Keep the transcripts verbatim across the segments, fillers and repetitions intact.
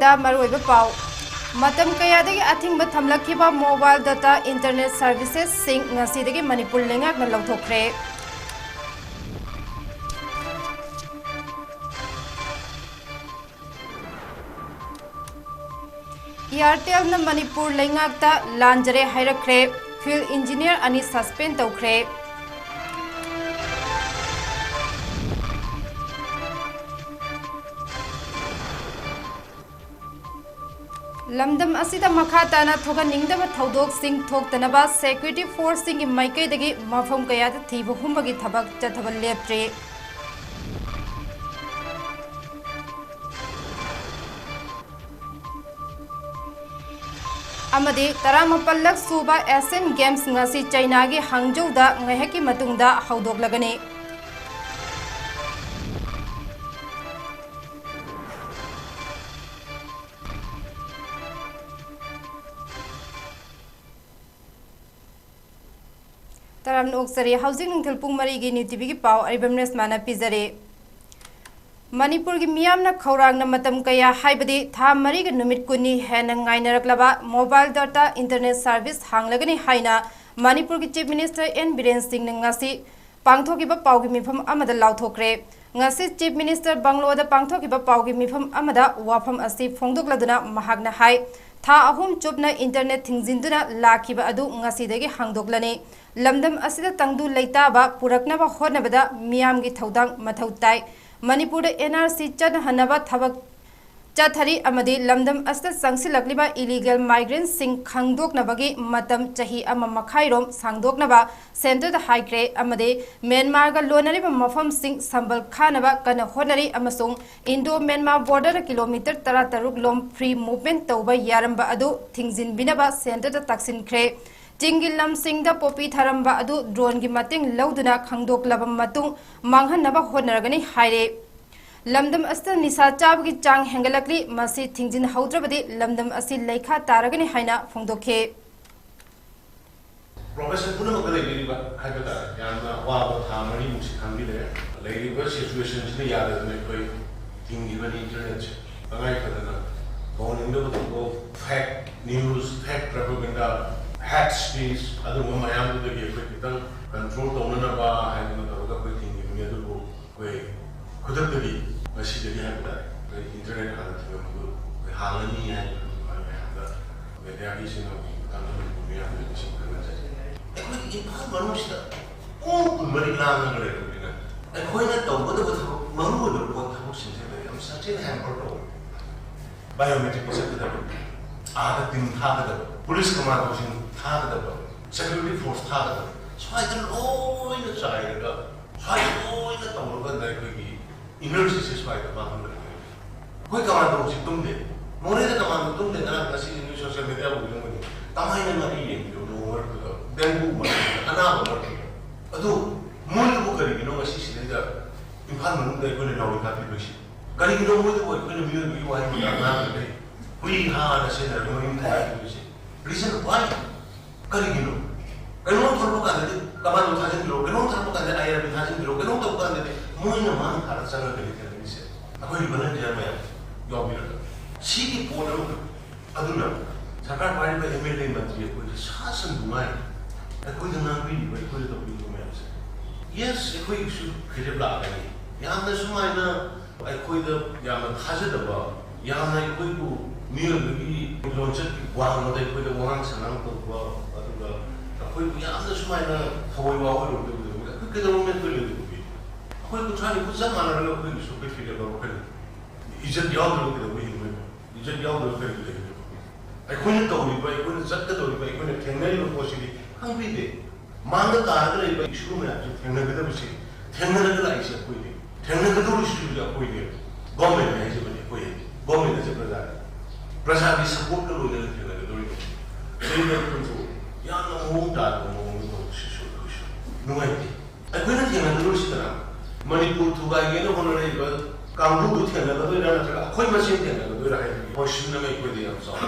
ꯗ ꯃꯔꯨꯑꯣꯏꯕ ꯄꯥꯎ꯫ ꯃꯇꯝ ꯀꯌꯥꯗꯒꯤ ꯑꯊꯤꯡꯕ ꯊꯝꯂꯛꯈꯤꯕ mobile data internet servicesꯁꯤꯡ ꯉꯁꯤꯗꯒꯤ ꯃꯅꯤꯄꯨꯔ ꯂꯩꯉꯥꯛꯅ ꯂꯧꯊꯣꯛꯈ꯭ꯔꯦ꯫ Airtelꯅ ꯃꯅꯤꯄꯨꯔ ꯂꯩꯉꯥꯛꯇ ꯂꯥꯟꯖꯔꯦ ꯍꯥꯏꯔꯛꯈ꯭ꯔꯦ꯫ Field engineer ꯑꯅꯤ suspend ꯇꯧꯈ꯭ꯔꯦ꯫ ꯂꯝꯗꯝ ꯑꯁꯤꯗ ꯃꯈꯥ ꯇꯥꯅ ꯊꯣꯛꯍꯟꯅꯤꯡꯗꯕ ꯊꯧꯗꯣꯛꯁꯤꯡ ꯊꯣꯛꯇꯅꯕ security forceꯁꯤꯡꯒꯤ ꯃꯥꯏꯀꯩꯗꯒꯤ ꯃꯐꯝ ꯀꯌꯥꯗ ꯊꯤꯕ ꯍꯨꯝꯕꯒꯤ ꯊꯕꯛ ꯆꯠꯊꯕ ꯂꯦꯞꯇ꯭ꯔꯤ꯫ ꯑꯃꯗꯤ ꯇꯔꯥꯃꯥꯄꯜꯂꯛ ꯁꯨꯕ Asian Games ꯉꯁꯤ ꯆꯩꯅꯥꯒꯤ ꯍꯥꯡꯖꯧꯗ ꯉꯥꯏꯍꯥꯛꯀꯤ ꯃꯇꯨꯡꯗ ꯍꯧꯗꯣꯛꯂꯒꯅꯤ꯫ ꯇꯔꯥꯝꯅ ꯑꯣꯛꯆꯔꯤ꯫ ꯍꯧꯖꯤꯛ ꯅꯨꯡꯊꯤꯜ ꯄꯨꯡ ꯃꯔꯤꯒꯤ New TVꯒꯤ ꯄꯥꯎ ꯑꯔꯤꯕꯝ ꯔꯦꯁꯃꯥꯅ ꯄꯤꯖꯔꯤ꯫ ꯃꯅꯤꯄꯨꯔꯒꯤ ꯃꯤꯌꯥꯝꯅ ꯈꯧꯔꯥꯡꯅ ꯃꯇꯝ ꯀꯌꯥ, ꯍꯥꯏꯕꯗꯤ ꯊꯥ ꯃꯔꯤꯒ ꯅꯨꯃꯤꯠ ꯀꯨꯟꯅꯤ ꯍꯦꯟꯅ ꯉꯥꯏꯅꯔꯛꯂꯕ mobile data internet service ꯍꯥꯡꯂꯒꯅꯤ ꯍꯥꯏꯅ ꯃꯅꯤꯄꯨꯔꯒꯤ Chief Minister N ꯕꯤꯔꯦꯟ ꯁꯤꯡꯅ ꯉꯁꯤ ꯄꯥꯡꯊꯣꯛꯈꯤꯕ ꯄꯥꯎꯒꯤ ꯃꯤꯐꯝ ꯑꯃꯗ ꯂꯥꯎꯊꯣꯛꯈ꯭ꯔꯦ꯫ ꯉꯁꯤ Chief Minister ꯕꯪꯂꯣꯗ ꯄꯥꯡꯊꯣꯛꯈꯤꯕ ꯄꯥꯎꯒꯤ ꯃꯤꯐꯝ ꯑꯃꯗ ꯋꯥꯐꯝ ꯑꯁꯤ ꯐꯣꯡꯗꯣꯛꯂꯗꯨꯅ ꯃꯍꯥꯛꯅ ꯍꯥꯏ, ꯊꯥ ꯑꯍꯨꯝ ꯆꯨꯞꯅ internet ꯊꯤꯡꯖꯤꯟꯗꯨꯅ ꯂꯥꯛꯈꯤꯕ ꯑꯗꯨ ꯉꯁꯤꯗꯒꯤ ꯍꯥꯡꯗꯣꯛꯂꯅꯤ꯫ ꯂꯝꯗꯝ ꯑꯁꯤꯗ ꯇꯪꯗꯨ ꯂꯩꯇꯥꯕ ꯄꯨꯔꯛꯅꯕ ꯍꯣꯠꯅꯕꯗ ꯃꯤꯌꯥꯝꯒꯤ ꯊꯧꯗꯥꯡ ꯃꯊꯧ ꯇꯥꯏ꯫ ꯃꯅꯤꯄꯨꯔꯗ NRC ꯆꯠꯅꯍꯟꯅꯕ ꯊꯕꯛ ꯆꯠꯊꯔꯤ ꯑꯃꯗꯤ ꯂꯝꯗꯝ ꯑꯁꯤꯗ ꯆꯪꯁꯤꯜꯂꯛꯂꯤꯕ illegal migrantꯁꯤꯡ ꯈꯪꯗꯣꯛꯅꯕꯒꯤ ꯃꯇꯝ ꯆꯍꯤ ꯑꯃ ꯃꯈꯥꯏꯔꯣꯝ ꯁꯥꯡꯗꯣꯛꯅꯕ centreꯗ ꯍꯥꯏꯈ꯭ꯔꯦ ꯑꯃꯗꯤ ꯃ꯭ꯌꯥꯟꯃꯥꯔꯒ ꯂꯣꯟꯅꯔꯤꯕ ꯃꯐꯝꯁꯤꯡ ꯁꯝꯕꯜ ꯈꯥꯅꯕ ꯀꯟꯅ ꯍꯣꯠꯅꯔꯤ ꯑꯃꯁꯨꯡ Indo Myanmar border kilometre ꯇꯔꯥꯇꯔꯨꯛ ꯂꯣꯝ free movement ꯇꯧꯕ ꯌꯥꯔꯝꯕ ꯑꯗꯨ ꯊꯤꯡꯖꯤꯟꯕꯤꯅꯕ centreꯗ ꯇꯥꯛꯁꯤꯟꯈ꯭ꯔꯦ꯫ ꯆꯤꯡꯒꯤ ꯂꯝꯁꯤꯡꯗ ꯄꯣꯄꯤ ꯊꯥꯔꯝꯕ ꯑꯗꯨ droneꯒꯤ ꯃꯇꯦꯡ ꯂꯧꯗꯨꯅ ꯈꯪꯗꯣꯛꯂꯕ ꯃꯇꯨꯡ ꯃꯥꯡꯍꯟꯅꯕ ꯍꯣꯠꯅꯔꯒꯅꯤ ꯍꯥꯏꯔꯦ꯫ ꯂꯝꯗꯝ ꯑꯁꯤꯗ ꯅꯤꯁꯥ ꯆꯥꯕꯒꯤ ꯆꯥꯡ ꯍꯦꯟꯒꯠꯂꯛꯂꯤ, ꯃꯁꯤ ꯊꯤꯡꯖꯤꯟꯍꯧꯗ꯭ꯔꯕꯗꯤ ꯂꯝꯗꯝ ꯑꯁꯤ ꯂꯩꯈꯥ ꯇꯥꯔꯒꯅꯤ ꯍꯥꯏꯅ ꯐꯣꯡꯗꯣꯛꯈꯤ꯫ Profession ꯄꯨꯝꯅꯃꯛꯇ ꯂꯩꯕꯤꯔꯤꯕ ꯍꯥꯏꯕ ꯇꯥꯔꯦ, ꯌꯥꯝꯅ ꯑꯋꯥꯕ ꯊꯥ ꯃꯔꯤꯃꯨꯛꯁꯤ ꯈꯥꯡꯕꯤꯔꯦ꯫ ꯂꯩꯔꯤꯕ situationꯁꯤꯅ ꯌꯥꯗꯗꯅ ꯑꯩꯈꯣꯏ ꯊꯤꯡꯈꯤꯕꯅꯤ internetꯁꯦ꯫ ꯇꯉꯥꯏ ꯐꯗꯅ ꯇꯧꯍꯟꯅꯤꯡꯗꯕ ꯊꯧꯗꯣꯛ, fake news, fake propaganda, hate speech, ꯑꯗꯨꯒꯨꯝꯕ ꯃꯌꯥꯝꯗꯨꯗꯒꯤ ꯑꯩꯈꯣꯏ ꯈꯤꯇꯪ control ꯇꯧꯅꯅꯕ ꯍꯥꯏꯗꯅ ꯇꯧꯔꯒ ꯑꯩꯈꯣꯏ ꯊꯤꯡꯈꯤꯕꯅꯤ꯫ ꯑꯗꯨꯕꯨ ꯑꯩꯈꯣꯏ ꯈꯨꯗꯛꯇꯗꯤ, ꯉꯁꯤꯗꯒꯤ ꯍꯥꯏꯕ ꯇꯥꯔꯦ, ꯑꯩꯈꯣꯏ internet ꯍꯥꯟꯅ ꯊꯤꯡꯉꯝꯕꯗꯨ ꯑꯩꯈꯣꯏ ꯍꯥꯡꯉꯅꯤ ꯍꯥꯏꯗꯅ ꯑꯗꯨꯃꯥꯏꯅ ꯃꯌꯥꯝꯗ, media ꯒꯤ ꯁꯤꯖꯤꯟꯅꯕꯒꯤ ꯃꯇꯥꯡꯗ ꯃꯅꯤꯄꯨꯔ ꯃꯤꯌꯥꯝꯗ ꯅꯤꯡꯁꯤꯡ ꯈꯪꯍꯟꯖꯔꯤ꯫ ꯑꯩꯈꯣꯏꯒꯤ ꯏꯝꯐꯥꯜ ꯃꯅꯨꯡꯁꯤꯗ ꯄꯨꯡ ꯀꯨꯟꯃꯔꯤ ꯂꯥꯡꯉꯒ ꯂꯩꯔꯕꯅꯤꯅ ꯑꯩꯈꯣꯏꯅ ꯇꯧꯒꯗꯕ ꯊꯕꯛ, ꯃꯔꯨꯑꯣꯏꯕ ꯄꯣꯠ ꯊꯕꯛꯁꯤꯡꯁꯦ very uncertain hamper ꯇꯧꯕ꯫ Biometric ꯆꯠꯀꯗꯕ, ꯑꯥꯗ team ꯊꯥꯒꯗꯕ, police commandoꯁꯤꯡ ꯊꯥꯒꯗꯕ, security force ꯊꯥꯒꯗꯕ, ꯁ꯭ꯋꯥꯏꯗ ꯂꯣꯏꯅ ꯆꯥꯏꯔꯒ, ꯁ꯭ꯋꯥꯏꯗ ꯂꯣꯏꯅ ꯇꯧꯔꯀꯥꯟꯗ ꯑꯩꯈꯣꯏꯒꯤ energyꯁꯦ ꯁ꯭ꯋꯥꯏꯗ ꯃꯥꯡꯍꯟꯕꯅꯤ꯫ ꯑꯩꯈꯣꯏ commandoꯁꯤ ꯇꯨꯝꯗꯦ꯫ ꯃꯣꯔꯦꯗ commando ꯇꯨꯝꯗꯦ꯫ ꯉꯔꯥꯡ, ꯉꯁꯤ ꯅꯣꯏ social media ꯎꯕꯤꯔꯝꯒꯅꯤ꯫ ꯀꯃꯥꯏꯅ ꯃꯔꯤ ꯌꯦꯟꯕꯤꯔꯣ ꯅꯣꯡꯃ ꯃꯔꯛꯇꯨꯗ? ꯕꯦꯝꯕꯨ ꯃꯔꯛꯇꯨꯗ, ꯑꯅꯥꯕ ꯃꯔꯛꯇꯨꯗ꯫ ꯑꯗꯨ ꯃꯣꯏꯗꯨꯕꯨ ꯀꯔꯤꯒꯤꯅꯣ ꯉꯁꯤ ꯁꯤꯗꯩꯗ ꯏꯝꯐꯥꯜ ꯃꯅꯨꯡꯗ ꯑꯩꯈꯣꯏꯅ ꯅꯥꯎꯔꯤ ꯀꯥꯞꯄꯤꯕꯁꯤ? ꯀꯔꯤꯒꯤꯅꯣ ꯃꯣꯏꯗꯨꯕꯨ ꯑꯩꯈꯣꯏꯅ ꯃꯤꯑꯣꯏꯕꯒꯤ ꯋꯥꯍꯩ ꯃꯇꯥ ꯉꯥꯡꯗ꯭ꯔꯒ ꯍꯨꯏ ꯍꯥꯅ ꯁꯦꯟꯅꯔꯒ ꯃꯌꯨꯝ ꯊꯥꯗꯣꯛꯄꯤꯕꯁꯦ? Reason why? ꯀꯔꯤꯒꯤꯅꯣ? ꯀꯩꯅꯣꯝ ꯊꯣꯛꯂꯛꯄ ꯀꯥꯟꯗꯗꯤ commando ꯊꯥꯖꯤꯟꯕꯤꯔꯣ, ꯀꯩꯅꯣꯝ ꯊꯣꯛꯂꯛꯄ ꯀꯥꯟꯗꯗꯤ I R B ꯊꯥꯖꯤꯟꯕꯤꯔꯣ, ꯀꯩꯅꯣꯝ ꯇꯧꯕ ꯀꯥꯟꯗꯗꯤ ꯃꯣꯏꯅ ꯃꯥꯡ ꯊꯥꯔ ꯆꯪꯉꯒꯅꯤ ꯊꯦꯡꯅꯔꯤꯁꯦ꯫ ꯑꯩꯈꯣꯏꯒꯤ volunteer ꯃꯌꯥꯝ ꯌꯥꯎꯕꯤꯔꯒ ꯁꯤꯒꯤ ꯄꯣꯠ ꯑꯃ, ꯑꯗꯨꯅ ꯁꯔꯀꯥꯔ ꯄꯥꯏꯔꯤꯕ M L A ꯃꯟꯇ꯭ꯔꯤ ꯑꯩꯈꯣꯏꯁꯦ ꯁꯥ ꯁꯟ ꯅꯨꯡꯉꯥꯏ ꯑꯩꯈꯣꯏꯗ ꯉꯥꯡꯕꯤꯔꯤꯕ, ꯑꯩꯈꯣꯏꯗ ꯇꯧꯕꯤꯔꯤꯕ ꯃꯌꯥꯝꯁꯦ꯫ Yes, ꯑꯩꯈꯣꯏꯒꯤꯁꯨ ꯈꯤꯔꯦꯞ ꯂꯥꯛꯀꯅꯤ꯫ ꯌꯥꯝꯅ ꯁꯨꯃꯥꯏꯅ ꯑꯩꯈꯣꯏꯗ ꯌꯥꯝꯅ ꯊꯥꯖꯗꯕ, ꯌꯥꯝꯅ ꯑꯩꯈꯣꯏꯕꯨ ꯃꯤꯑꯣꯏꯕꯒꯤ ꯂꯣꯟꯆꯠꯀꯤ ꯋꯥꯡꯃꯗ ꯑꯩꯈꯣꯏꯗ ꯋꯥꯉꯥꯡ ꯁꯉꯥꯡ ꯇꯧꯕ, ꯑꯗꯨꯒ ꯑꯩꯈꯣꯏꯕꯨ ꯌꯥꯝꯅ ꯁꯨꯃꯥꯏꯅ ꯊꯋꯥꯏ ꯋꯥꯍꯜꯂꯣꯏꯗꯕꯗꯨ ꯑꯩꯈꯣꯏ ꯀꯩꯗꯧꯕ ꯃꯤꯑꯣꯏꯕ ꯂꯩꯕꯒꯦ? ꯑꯩꯈꯣꯏ ꯀꯨꯟꯊ꯭ꯔꯥ ꯅꯤꯐꯨ ꯆꯞ ꯃꯥꯟꯅꯔꯒ ꯑꯩꯈꯣꯏꯒꯤꯁꯨ ꯑꯩꯈꯣꯏ ꯐꯤꯔꯦꯞ ꯂꯧꯔꯛꯀꯅꯤ꯫ ꯏꯖꯠ ꯌꯥꯎꯗ꯭ꯔꯒ ꯀꯩꯗꯧꯕ ꯍꯤꯡꯗꯣꯏꯅꯣ? ꯏꯖꯠ ꯌꯥꯎꯗ꯭ꯔꯒ ꯀꯔꯤ ꯂꯩꯒꯅꯤ? ꯑꯩꯈꯣꯏꯅ ꯇꯧꯔꯤꯕ, ꯑꯩꯈꯣꯏꯅ ꯆꯠꯀꯗꯧꯔꯤꯕ, ꯑꯩꯈꯣꯏꯅ ꯊꯦꯡꯅꯔꯤꯕ ꯄꯣꯠꯁꯤꯗꯤ ꯈꯪꯕꯤꯗꯦ꯫ ꯃꯥꯡꯗ ꯇꯥꯔꯒ ꯂꯩꯕ issue ꯃꯌꯥꯝꯁꯦ ꯊꯦꯡꯅꯒꯗꯕꯁꯦ, ꯊꯦꯡꯅꯔꯒ ꯂꯥꯛꯏꯁꯦ ꯑꯩꯈꯣꯏꯅꯤ꯫ ꯊꯦꯡꯅꯒꯗꯧꯔꯤꯁꯤꯁꯨ ꯑꯩꯈꯣꯏꯅꯤ꯫ Government ꯍꯥꯏꯖꯕꯅꯤ ꯑꯩꯈꯣꯏ꯫ Government ꯑꯁꯤ ꯄ꯭ꯔꯖꯥꯅꯤ꯫ ꯄ꯭ꯔꯖꯥꯒꯤ supportꯀ ꯂꯣꯏꯅꯅ ꯊꯦꯡꯅꯒꯗꯧꯔꯤꯕꯅꯤ꯫ ꯁꯤꯗ ꯑꯩꯈꯣꯏꯁꯨ ꯌꯥꯝꯅ ꯃꯑꯣꯡ ꯇꯥꯗꯕ ꯃꯑꯣꯡꯗ ꯇꯧꯕꯁꯤꯁꯨ ꯑꯩꯈꯣꯏꯁꯨ ꯅꯨꯡꯉꯥꯏꯇꯦ꯫ ꯑꯩꯈꯣꯏꯅ ꯊꯦꯡꯅꯒꯗꯧꯔꯤꯁꯤ ꯀꯅꯥꯅꯣ? ꯃꯅꯤꯄꯨꯔ ꯊꯨꯒꯥꯏꯒꯦꯅ ꯍꯣꯠꯅꯔꯛꯏꯕ ꯀꯥꯡꯕꯨꯗꯨ ꯊꯦꯡꯅꯒꯗꯣꯏꯔꯥ, ꯅꯠꯇ꯭ꯔꯒ ꯑꯩꯈꯣꯏ ꯃꯁꯦꯟ ꯊꯦꯡꯅꯒꯗꯣꯏꯔꯥ ꯍꯥꯏꯕꯒꯤ question ꯑꯃ ꯑꯩꯈꯣꯏꯗ ꯌꯥꯝ ꯆꯥꯎꯅ꯫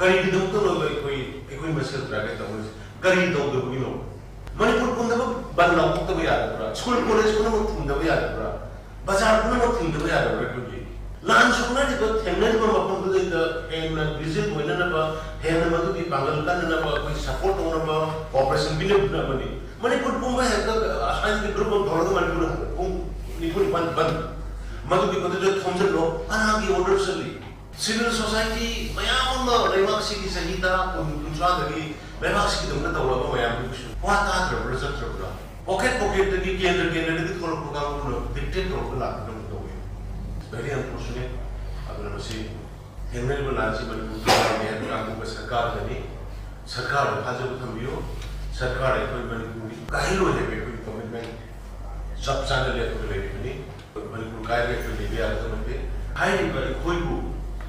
ꯀꯔꯤꯒꯤꯗꯃꯛꯇꯅꯣꯕ ꯑꯩꯈꯣꯏ, ꯑꯩꯈꯣꯏ ꯃꯁꯦꯜ target ꯇꯧꯅꯔꯤꯁꯦ? ꯀꯔꯤ ꯇꯧꯗꯕꯒꯤꯅꯣ? ꯃꯅꯤꯄꯨꯔ ꯄꯨꯝꯅꯃꯛ ꯕꯟ ꯂꯥꯎꯊꯣꯛꯇꯕ ꯌꯥꯗꯕ꯭ꯔꯥ? ꯁ꯭ꯀꯨꯜ ꯀꯣꯂꯦꯖ ꯄꯨꯝꯅꯃꯛ ꯊꯤꯡꯗꯕ ꯌꯥꯗꯕ꯭ꯔꯥ? ꯕꯖꯥꯔ ꯄꯨꯝꯅꯃꯛ ꯊꯤꯡꯗꯕ ꯌꯥꯗꯕ꯭ꯔꯥ ꯑꯩꯈꯣꯏꯒꯤ? ꯂꯥꯟ ꯁꯣꯛꯅꯔꯤꯕ, ꯊꯦꯡꯅꯔꯤꯕ ꯃꯐꯝꯗꯨꯗꯩꯗ ꯍꯦꯟꯅ ꯚꯤꯖꯤꯜ ꯑꯣꯏꯅꯅꯕ, ꯍꯦꯟꯅ ꯃꯗꯨꯒꯤ ꯄꯥꯡꯒꯜ ꯀꯟꯅꯅꯕ ꯑꯩꯈꯣꯏ ꯁꯄꯣꯔꯠ ꯇꯧꯅꯕ ꯑꯣꯄꯔꯦꯁꯟ ꯄꯤꯅꯕꯗꯨꯅ ꯑꯃꯅꯤ꯫ ꯃꯅꯤꯄꯨꯔ ꯄꯨꯝꯕ ꯍꯦꯛꯇ ꯑꯁꯥꯏꯗꯒꯤ ꯒ꯭ꯔꯨꯞ ꯑꯃ ꯇꯧꯔꯒ ꯃꯅꯤꯄꯨꯔ ꯄꯨꯡ ꯅꯤꯐꯨ ꯅꯤꯄꯥꯟ ꯕꯟ, ꯃꯗꯨꯒꯤ ꯃꯗꯨꯗ ꯊꯣꯝꯖꯤꯜꯂꯣ, ꯀꯅꯥꯒꯤ ꯑꯣꯔꯗꯔ ꯆꯠꯂꯤ? ꯁꯤꯚꯤꯜ ꯁꯣꯁꯥꯏꯇꯤ ꯃꯌꯥꯝ ꯑꯃ ꯂꯩꯕꯥꯛꯁꯤꯒꯤ ꯆꯍꯤ ꯇꯔꯥ, ꯀꯨꯟ, ꯀꯨꯟꯊ꯭ꯔꯥꯗꯒꯤ ꯂꯩꯕꯥꯛꯁꯤꯒꯤꯗꯃꯛꯇ ꯇꯧꯔꯕ ꯃꯌꯥꯝꯗꯨꯒꯤꯁꯨ ꯋꯥ ꯇꯥꯗ꯭ꯔꯕ꯭ꯔꯥ, ꯆꯠꯇ꯭ꯔꯕ꯭ꯔꯥ? ꯄꯣꯀꯦꯠ ꯄꯣꯀꯦꯠꯇꯒꯤ, ꯀꯦꯟꯗ꯭ꯔ ꯀꯦꯟꯗ꯭ꯔꯗꯒꯤ ꯊꯣꯛꯂꯛꯄ ꯀꯥꯡꯕꯨꯅ ꯗꯤꯛꯇꯦꯠ ꯇꯧꯔꯒ ꯂꯥꯛꯄꯗꯧꯅ ꯇꯧꯋꯤ꯫ Very unfortunate꯫ ꯑꯗꯨꯅ ꯃꯁꯤ ꯊꯦꯡꯅꯔꯤꯕ ꯂꯥꯟꯁꯤ ꯃꯅꯤꯄꯨꯔꯒꯤ ꯂꯥꯟꯅꯤ ꯍꯥꯏꯕ ꯀꯥꯡꯕꯨꯒ ꯁꯔꯀꯥꯔꯒꯅꯤ꯫ ꯁꯔꯀꯥꯔꯗ ꯊꯥꯖꯕ ꯊꯝꯕꯤꯌꯨ꯫ ꯁꯔꯀꯥꯔ ꯑꯩꯈꯣꯏ ꯃꯅꯤꯄꯨꯔꯒꯤ ꯀꯥꯏꯍꯜꯂꯣꯏ ꯍꯥꯏꯕ ꯑꯩꯈꯣꯏꯒꯤ ꯀꯃꯤꯠꯃꯦꯟ ꯆꯞ ꯆꯥꯅ ꯂꯦꯞꯄꯒ ꯂꯩꯔꯤꯕꯅꯤ꯫ ꯃꯅꯤꯄꯨꯔ ꯀꯥꯏꯔꯒ ꯑꯩꯈꯣꯏ ꯂꯩꯕ ꯌꯥꯒꯗꯕ ꯅꯠꯇꯦ꯫ ꯍꯥꯏꯔꯤꯕ ꯑꯩꯈꯣꯏꯕꯨ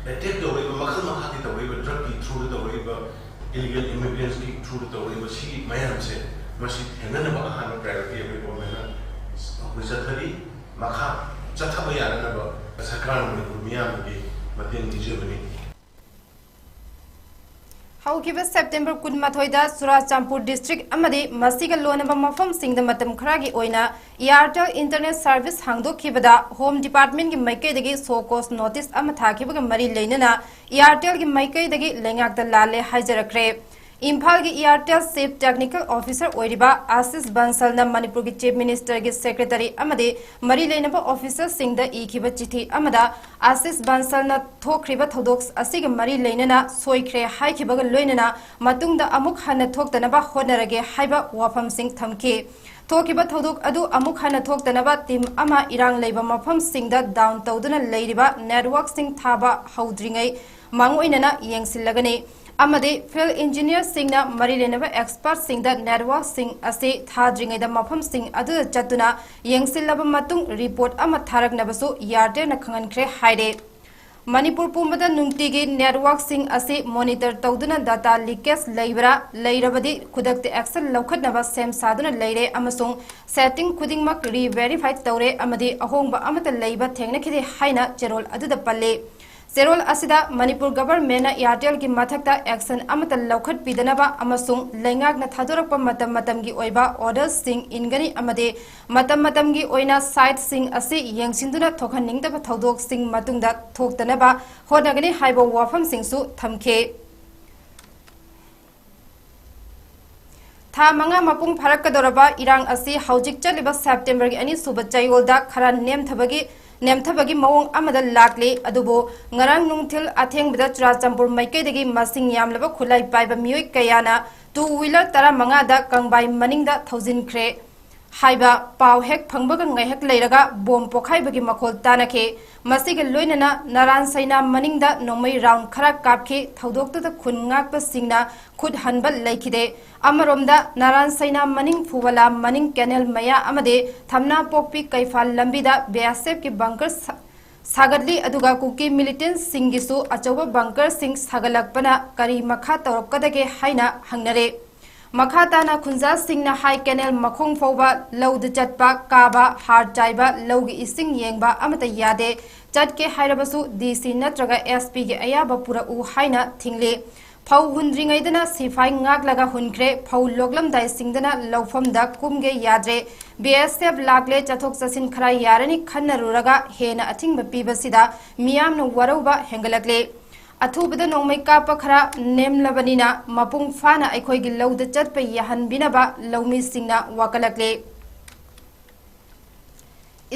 ꯑꯦꯇꯦꯛ ꯇꯧꯔꯛꯏꯕ, ꯃꯈꯜ ꯃꯈꯥꯒꯤ ꯇꯧꯔꯛꯏꯕ, ꯗ꯭ꯔꯒꯀꯤ ꯊ꯭ꯔꯨꯗ ꯇꯧꯔꯛꯏꯕ, ꯏꯂꯤꯒꯦꯜ ꯏꯃꯤꯒ꯭ꯔꯦꯟꯁꯀꯤ ꯊ꯭ꯔꯨꯗ ꯇꯧꯔꯛꯏꯕ ꯁꯤꯒꯤ ꯃꯌꯥꯝꯁꯦ, ꯃꯁꯤ ꯊꯦꯡꯅꯅꯕ ꯑꯍꯥꯟꯕ ꯄ꯭ꯔꯥꯏꯌꯣꯔꯤꯇꯤ ꯑꯩꯈꯣꯏ ꯒꯣꯔꯃꯦꯟꯅ ꯑꯩꯈꯣꯏ ꯆꯠꯊꯔꯤ꯫ ꯃꯈꯥ ꯆꯠꯊꯕ ꯌꯥꯅꯅꯕ ꯁꯔꯀꯥꯔꯅ ꯃꯅꯤꯄꯨꯔ ꯃꯤꯌꯥꯝꯒꯤ ꯃꯇꯦꯡ ꯅꯤꯖꯕꯅꯤ꯫ ꯍꯧꯈꯤꯕ ꯁꯦꯞꯇꯦꯝꯕꯔ ꯀꯨꯟꯃꯥꯊꯣꯏꯗ ꯆꯨꯔꯥꯆꯥꯟꯄꯨꯔ ꯗꯤꯁꯇ꯭ꯔꯤꯛ ꯑꯃꯗꯤ ꯃꯁꯤꯒ ꯂꯣꯟꯅꯕ ꯃꯐꯝꯁꯤꯡꯗ ꯃꯇꯝ ꯈꯔꯒꯤ ꯑꯣꯏꯅ ꯏꯌꯥꯔꯇꯦꯜ ꯏꯟꯇꯔꯅꯦꯠ ꯁꯥꯔꯚꯤꯁ ꯍꯥꯡꯗꯣꯛꯈꯤꯕꯗ ꯍꯣꯝ ꯗꯤꯄꯥꯔꯠꯃꯦꯟꯒꯤ ꯃꯥꯏꯀꯩꯗꯒꯤ ꯁꯣ ꯀꯣꯁ ꯅꯣꯇꯤꯁ ꯑꯃ ꯊꯥꯈꯤꯕꯒ ꯃꯔꯤ ꯂꯩꯅꯅ ꯏꯌꯥꯔꯇꯦꯜꯒꯤ ꯃꯥꯏꯀꯩꯗꯒꯤ ꯂꯩꯉꯥꯛꯇ ꯂꯥꯜꯂꯦ ꯍꯥꯏꯖꯔꯛꯈ꯭ꯔꯦ꯫ ꯏꯝꯐꯥꯜꯒꯤ ꯏꯌꯥꯔꯇꯦꯜ ꯆꯤꯐ ꯇꯦꯛꯅꯤꯀꯦꯜ ꯑꯣꯐꯤꯁꯔ ꯑꯣꯏꯔꯤꯕ ꯑꯥꯁꯤꯁ ꯕꯟꯁꯜꯅ ꯃꯅꯤꯄꯨꯔꯒꯤ ꯆꯤꯐ ꯃꯤꯅꯤꯁꯇꯔꯒꯤ ꯁꯦꯀ꯭ꯔꯦꯇꯔꯤ ꯑꯃꯗꯤ ꯃꯔꯤ ꯂꯩꯅꯕ ꯑꯣꯐꯤꯁꯔꯁꯤꯡꯗ ꯏꯈꯤꯕ ꯆꯤꯊꯤ ꯑꯃꯗ ꯑꯥꯁꯤꯁ ꯕꯟꯁꯜꯅ ꯊꯣꯛꯈ꯭ꯔꯤꯕ ꯊꯧꯗꯣꯛ ꯑꯁꯤꯒ ꯃꯔꯤ ꯂꯩꯅꯅ ꯁꯣꯏꯈ꯭ꯔꯦ ꯍꯥꯏꯈꯤꯕꯒ ꯂꯣꯏꯅꯅ ꯃꯇꯨꯡꯗ ꯑꯃꯨꯛ ꯍꯟꯅ ꯊꯣꯛꯇꯅꯕ ꯍꯣꯠꯅꯔꯒꯦ ꯍꯥꯏꯕ ꯋꯥꯐꯝꯁꯤꯡ ꯊꯝꯈꯤ꯫ ꯊꯣꯛꯈꯤꯕ ꯊꯧꯗꯣꯛ ꯑꯗꯨ ꯑꯃꯨꯛ ꯍꯟꯅ ꯊꯣꯛꯇꯅꯕ ꯇꯤꯝ ꯑꯃ ꯏꯔꯥꯡ ꯂꯩꯕ ꯃꯐꯝꯁꯤꯡꯗ ꯗꯥꯎꯟ ꯇꯧꯗꯨꯅ ꯂꯩꯔꯤꯕ ꯅꯦꯠꯋꯥꯔꯛꯁꯤꯡ ꯊꯥꯕ ꯍꯧꯗ꯭ꯔꯤꯉꯩ ꯃꯥꯡꯑꯣꯏꯅꯅ ꯌꯦꯡꯁꯤꯜꯂꯒꯅꯤ ꯑꯃꯗꯤ ꯐꯤꯜꯗ ꯏꯟꯖꯤꯅꯤꯌꯔꯁꯤꯡꯅ ꯃꯔꯤ ꯂꯩꯅꯕ ꯑꯦꯛꯁꯄꯔꯠꯁꯤꯡꯗ ꯅꯦꯠꯋꯥꯔꯛꯁꯤꯡ ꯑꯁꯤ ꯊꯥꯗ꯭ꯔꯤꯉꯩꯗ ꯃꯐꯝꯁꯤꯡ ꯑꯗꯨꯗ ꯆꯠꯇꯨꯅ ꯌꯦꯡꯁꯤꯜꯂꯕ ꯃꯇꯨꯡ ꯔꯤꯄꯣꯔꯠ ꯑꯃ ꯊꯥꯔꯛꯅꯕꯁꯨ ꯏꯌꯥꯔꯇꯦꯜꯅ ꯈꯪꯍꯟꯈ꯭ꯔꯦ ꯍꯥꯏꯔꯦ꯫ ꯃꯅꯤꯄꯨꯔ ꯄꯨꯝꯕꯗ ꯅꯨꯡꯇꯤꯒꯤ ꯅꯦꯠꯋꯥꯔꯛꯁꯤꯡ ꯑꯁꯤ ꯃꯣꯅꯤꯇꯔ ꯇꯧꯗꯨꯅ ꯗꯥꯇꯥ ꯂꯤꯀꯦꯖ ꯂꯩꯕ꯭ꯔꯥ, ꯂꯩꯔꯕꯗꯤ ꯈꯨꯗꯛꯇ ꯑꯦꯛꯁꯟ ꯂꯧꯈꯠꯅꯕ ꯁꯦꯝ ꯁꯥꯗꯨꯅ ꯂꯩꯔꯦ ꯑꯃꯁꯨꯡ ꯁꯦꯇꯤꯡ ꯈꯨꯗꯤꯡꯃꯛ ꯔꯤꯚꯦꯔꯤꯐꯥꯏ ꯇꯧꯔꯦ ꯑꯃꯗꯤ ꯑꯍꯣꯡꯕ ꯑꯃꯠꯇ ꯂꯩꯕ ꯊꯦꯡꯅꯈꯤꯗꯦ ꯍꯥꯏꯅ ꯆꯦꯔꯣꯜ ꯑꯗꯨꯗ ꯄꯜꯂꯤ꯫ ꯆꯦꯔꯣꯜ ꯑꯁꯤꯗ ꯃꯅꯤꯄꯨꯔ ꯒꯚꯔꯟꯃꯦꯟꯅ ꯑꯦꯌꯥꯔꯇꯦꯜꯒꯤ ꯃꯊꯛꯇ ꯑꯦꯛꯁꯟ ꯑꯃꯠꯇ ꯂꯧꯈꯠꯄꯤꯗꯅꯕ ꯑꯃꯁꯨꯡ ꯂꯩꯉꯥꯛꯅ ꯊꯥꯗꯣꯔꯛꯄ ꯃꯇꯝ ꯃꯇꯝꯒꯤ ꯑꯣꯏꯕ ꯑꯣꯔꯗꯔꯁꯤꯡ ꯏꯟꯒꯅꯤ ꯑꯃꯗꯤ ꯃꯇꯝ ꯃꯇꯝꯒꯤ ꯑꯣꯏꯅ ꯁꯥꯏꯠꯁꯤꯡ ꯑꯁꯤ ꯌꯦꯡꯁꯤꯟꯗꯨꯅ ꯊꯣꯛꯍꯟꯅꯤꯡꯗꯕ ꯊꯧꯗꯣꯛꯁꯤꯡ ꯃꯇꯨꯡꯗ ꯊꯣꯛꯇꯅꯕ ꯍꯣꯠꯅꯒꯅꯤ ꯍꯥꯏꯕ ꯋꯥꯐꯝꯁꯤꯡꯁꯨ ꯊꯝꯈꯤ꯫ ꯊꯥ ꯃꯉꯥ ꯃꯄꯨꯡ ꯐꯥꯔꯛꯀꯗꯧꯔꯕ ꯏꯔꯥꯡ ꯑꯁꯤ ꯍꯧꯖꯤꯛ ꯆꯠꯂꯤꯕ ꯁꯦꯞꯇꯦꯝꯕꯔꯒꯤ ꯑꯅꯤꯁꯨꯕ ꯆꯌꯣꯜꯗ ꯈꯔ ꯅꯦꯝꯊꯕꯒꯤ ꯅꯦꯝꯊꯕꯒꯤ ꯃꯑꯣꯡ ꯑꯃꯗ ꯂꯥꯛꯂꯤ꯫ ꯑꯗꯨꯕꯨ ꯉꯔꯥꯡ ꯅꯨꯡꯊꯤꯜ ꯑꯊꯦꯡꯕꯗ ꯆꯨꯔꯥꯆꯥꯟꯄꯨꯔ ꯃꯥꯏꯀꯩꯗꯒꯤ ꯃꯁꯤꯡ ꯌꯥꯝꯂꯕ ꯈꯨꯠꯂꯥꯏ ꯄꯥꯏꯕ ꯃꯤꯑꯣꯏ ꯀꯌꯥꯅ ꯇꯨ ꯋꯤꯂꯔ ꯇꯔꯥꯃꯉꯥꯗ ꯀꯪꯕꯥꯏ ꯃꯅꯤꯡꯗ ꯊꯧꯖꯤꯟꯈ꯭ꯔꯦ ꯍꯥꯏꯕ ꯄꯥꯎ ꯍꯦꯛ ꯐꯪꯕꯒ ꯉꯥꯏꯍꯥꯛ ꯂꯩꯔꯒ ꯕꯣꯝ ꯄꯣꯈꯥꯏꯕꯒꯤ ꯃꯈꯣꯜ ꯇꯥꯅꯈꯤ꯫ ꯃꯁꯤꯒ ꯂꯣꯏꯅꯅ ꯅꯥꯔꯥꯟ ꯁꯩꯅꯥ ꯃꯅꯤꯡꯗ ꯅꯣꯡꯃꯩ ꯔꯥꯎꯟ ꯈꯔ ꯀꯥꯞꯈꯤ꯫ ꯊꯧꯗꯣꯛꯇꯨꯗ ꯈꯨꯟ ꯉꯥꯛꯄꯁꯤꯡꯅ ꯈꯨꯠ ꯍꯟꯕ ꯂꯩꯈꯤꯗꯦ꯫ ꯑꯃꯔꯣꯝꯗ ꯅꯥꯔꯥꯟ ꯁꯩꯅꯥ ꯃꯅꯤꯡ, ꯐꯨꯋꯥꯂꯥ ꯃꯅꯤꯡ ꯀꯦꯅꯦꯜ ꯃꯌꯥ ꯑꯃꯗꯤ ꯊꯝꯅꯥ ꯄꯣꯛꯄꯤ ꯀꯩꯐꯥꯜ ꯂꯝꯕꯤꯗ ꯕꯤ ꯑꯦꯁ ꯑꯦꯐꯀꯤ ꯕꯪꯀꯔ ꯁꯥ-, ꯁꯥꯒꯠꯂꯤ꯫ ꯑꯗꯨꯒ ꯀꯨꯀꯤ ꯃꯤꯂꯤꯇꯦꯟꯁꯤꯡꯒꯤꯁꯨ ꯑꯆꯧꯕ ꯕꯪꯀꯔꯁꯤꯡ ꯁꯥꯒꯠꯂꯛꯄꯅ ꯀꯔꯤ ꯃꯈꯥ ꯇꯧꯔꯛꯀꯗꯒꯦ ꯍꯥꯏꯅ ꯍꯪꯅꯔꯦ꯫ ꯃꯈꯥ ꯇꯥꯅ ꯈꯨꯟꯖꯥꯁꯤꯡꯅ ꯍꯥꯏ ꯀꯦꯅꯦꯜ ꯃꯈꯣꯡ ꯐꯥꯎꯕ ꯂꯧꯗ ꯆꯠꯄ, ꯀꯥꯕ, ꯍꯥꯔ ꯆꯥꯏꯕ, ꯂꯧꯒꯤ ꯏꯁꯤꯡ ꯌꯦꯡꯕ ꯑꯃꯠꯇ ꯌꯥꯗꯦ꯫ ꯆꯠꯀꯦ ꯍꯥꯏꯔꯕꯁꯨ ꯗꯤ ꯁꯤ ꯅꯠꯇ꯭ꯔꯒ ꯑꯦꯁ ꯄꯤꯒꯤ ꯑꯌꯥꯕ ꯄꯨꯔꯛꯎ ꯍꯥꯏꯅ ꯊꯤꯡꯂꯤ꯫ ꯐꯧ ꯍꯨꯟꯗ꯭ꯔꯤꯉꯩꯗꯅ ꯁꯤꯐꯥꯏ ꯉꯥꯛꯂꯒ ꯍꯨꯟꯈ꯭ꯔꯦ꯫ ꯐꯧ ꯂꯣꯛꯂꯝꯗꯥꯏꯁꯤꯡꯗꯅ ꯂꯧꯐꯝꯗ ꯀꯨꯝꯒꯦ ꯌꯥꯗ꯭ꯔꯦ꯫ ꯕꯤ ꯑꯦꯁ ꯑꯦꯐ ꯂꯥꯛꯂꯦ, ꯆꯠꯊꯣꯛ ꯆꯠꯁꯤꯟ ꯈꯔ ꯌꯥꯔꯅꯤ ꯈꯟꯅꯔꯨꯔꯒ ꯍꯦꯟꯅ ꯑꯊꯤꯡꯕ ꯄꯤꯕꯁꯤꯗ ꯃꯤꯌꯥꯝꯅ ꯋꯥꯔꯧꯕ ꯍꯦꯟꯒꯠꯂꯛꯂꯦ꯫ ꯑꯊꯨꯕꯗ ꯅꯣꯡꯃꯩ ꯀꯥꯞꯄ ꯈꯔ ꯅꯦꯝꯂꯕꯅꯤꯅ ꯃꯄꯨꯡ ꯐꯥꯅ ꯑꯩꯈꯣꯏꯒꯤ ꯂꯧꯗ ꯆꯠꯄ ꯌꯥꯍꯟꯕꯤꯅꯕ ꯂꯧꯃꯤꯁꯤꯡꯅ ꯋꯥꯀꯠꯂꯛꯂꯦ꯫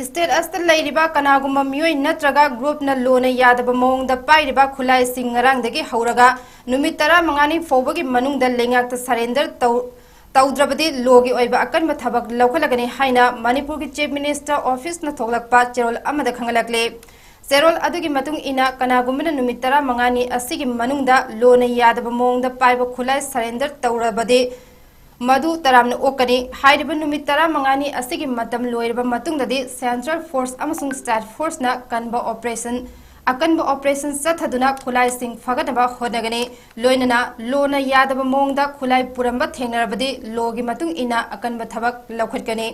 ꯏꯁꯇꯦꯠ ꯑꯁꯤꯗ ꯂꯩꯔꯤꯕ ꯀꯅꯥꯒꯨꯝꯕ ꯃꯤꯑꯣꯏ ꯅꯠꯇ꯭ꯔꯒ ꯒ꯭ꯔꯨꯞꯅ ꯂꯣꯅ ꯌꯥꯗꯕ ꯃꯑꯣꯡꯗ ꯄꯥꯏꯔꯤꯕ ꯈꯨꯠꯂꯥꯏꯁꯤꯡ ꯉꯔꯥꯡꯗꯒꯤ ꯍꯧꯔꯒ ꯅꯨꯃꯤꯠ ꯇꯔꯥꯃꯉꯥꯅꯤ ꯐꯥꯎꯕꯒꯤ ꯃꯅꯨꯡꯗ ꯂꯩꯉꯥꯛꯇ ꯁꯔꯦꯟꯗꯔ ꯇꯧ-, ꯇꯧꯗ꯭ꯔꯕꯗꯤ ꯂꯣꯒꯤ ꯑꯣꯏꯕ ꯑꯀꯟꯕ ꯊꯕꯛ ꯂꯧꯈꯠꯂꯒꯅꯤ ꯍꯥꯏꯅ ꯃꯅꯤꯄꯨꯔꯒꯤ ꯆꯤꯐ ꯃꯤꯅꯤꯁꯇꯔ ꯑꯣꯐꯤꯁꯅ ꯊꯣꯛꯂꯛꯄ ꯆꯦꯔꯣꯜ ꯑꯃꯗ ꯈꯪꯍꯜꯂꯛꯂꯤ꯫ ꯆꯦꯔꯣꯜ ꯑꯗꯨꯒꯤ ꯃꯇꯨꯡ ꯏꯟꯅ ꯀꯅꯥꯒꯨꯝꯕꯅ ꯅꯨꯃꯤꯠ ꯇꯔꯥꯃꯉꯥꯅꯤ ꯑꯁꯤꯒꯤ ꯃꯅꯨꯡꯗ ꯂꯣꯅ ꯌꯥꯗꯕ ꯃꯑꯣꯡꯗ ꯄꯥꯏꯕ ꯈꯨꯠꯂꯥꯏ ꯁꯔꯦꯟꯗꯔ ꯇꯧꯔꯕꯗꯤ ꯃꯗꯨ ꯇꯔꯥꯝꯅ ꯑꯣꯛꯀꯅꯤ꯫ ꯍꯥꯏꯔꯤꯕ ꯅꯨꯃꯤꯠ ꯇꯔꯥꯃꯉꯥꯅꯤ ꯑꯁꯤꯒꯤ ꯃꯇꯝ ꯂꯣꯏꯔꯕ ꯃꯇꯨꯡꯗꯗꯤ ꯁꯦꯟꯇ꯭ꯔꯦꯜ ꯐꯣꯔꯁ ꯑꯃꯁꯨꯡ ꯁ꯭ꯇꯦꯠ ꯐꯣꯔꯁꯅ ꯀꯟꯕ ꯑꯣꯄꯔꯦꯁꯟ, ꯑꯀꯟꯕ ꯑꯣꯄꯔꯦꯁꯟ ꯆꯠꯊꯗꯨꯅ ꯈꯨꯠꯂꯥꯏꯁꯤꯡ ꯐꯒꯠꯅꯕ ꯍꯣꯠꯅꯒꯅꯤ꯫ ꯂꯣꯏꯅꯅ ꯂꯣꯅ ꯌꯥꯗꯕ ꯃꯑꯣꯡꯗ ꯈꯨꯠꯂꯥꯏ ꯄꯨꯔꯝꯕ ꯊꯦꯡꯅꯔꯕꯗꯤ ꯂꯣꯒꯤ ꯃꯇꯨꯡ ꯏꯟꯅ ꯑꯀꯟꯕ ꯊꯕꯛ ꯂꯧꯈꯠꯀꯅꯤ꯫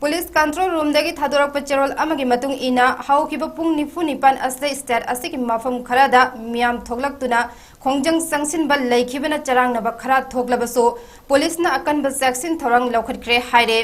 ꯄꯨꯂꯤꯁ ꯀꯟꯇ꯭ꯔꯣꯜ ꯔꯨꯝꯗꯒꯤ ꯊꯥꯗꯣꯔꯛꯄ ꯆꯦꯔꯣꯜ ꯑꯃꯒꯤ ꯃꯇꯨꯡ ꯏꯟꯅ, ꯍꯧꯈꯤꯕ ꯄꯨꯡ ꯅꯤꯐꯨ ꯅꯤꯄꯥꯟ ꯑꯁꯤꯗ ꯁ꯭ꯇꯦꯠ ꯑꯁꯤꯒꯤ ꯃꯐꯝ ꯈꯔꯗ ꯃꯤꯌꯥꯝ ꯊꯣꯛꯂꯛꯇꯨꯅ ꯈꯣꯡꯖꯪ ꯆꯪꯁꯤꯟꯕ ꯂꯩꯈꯤꯕꯅ ꯆꯔꯥꯡꯅꯕ ꯈꯔ ꯊꯣꯛꯂꯕꯁꯨ, ꯄꯨꯂꯤꯁꯅ ꯑꯀꯟꯕ ꯆꯦꯛꯁꯤꯟ ꯊꯧꯔꯥꯡ ꯂꯧꯈꯠꯈ꯭ꯔꯦ ꯍꯥꯏꯔꯦ꯫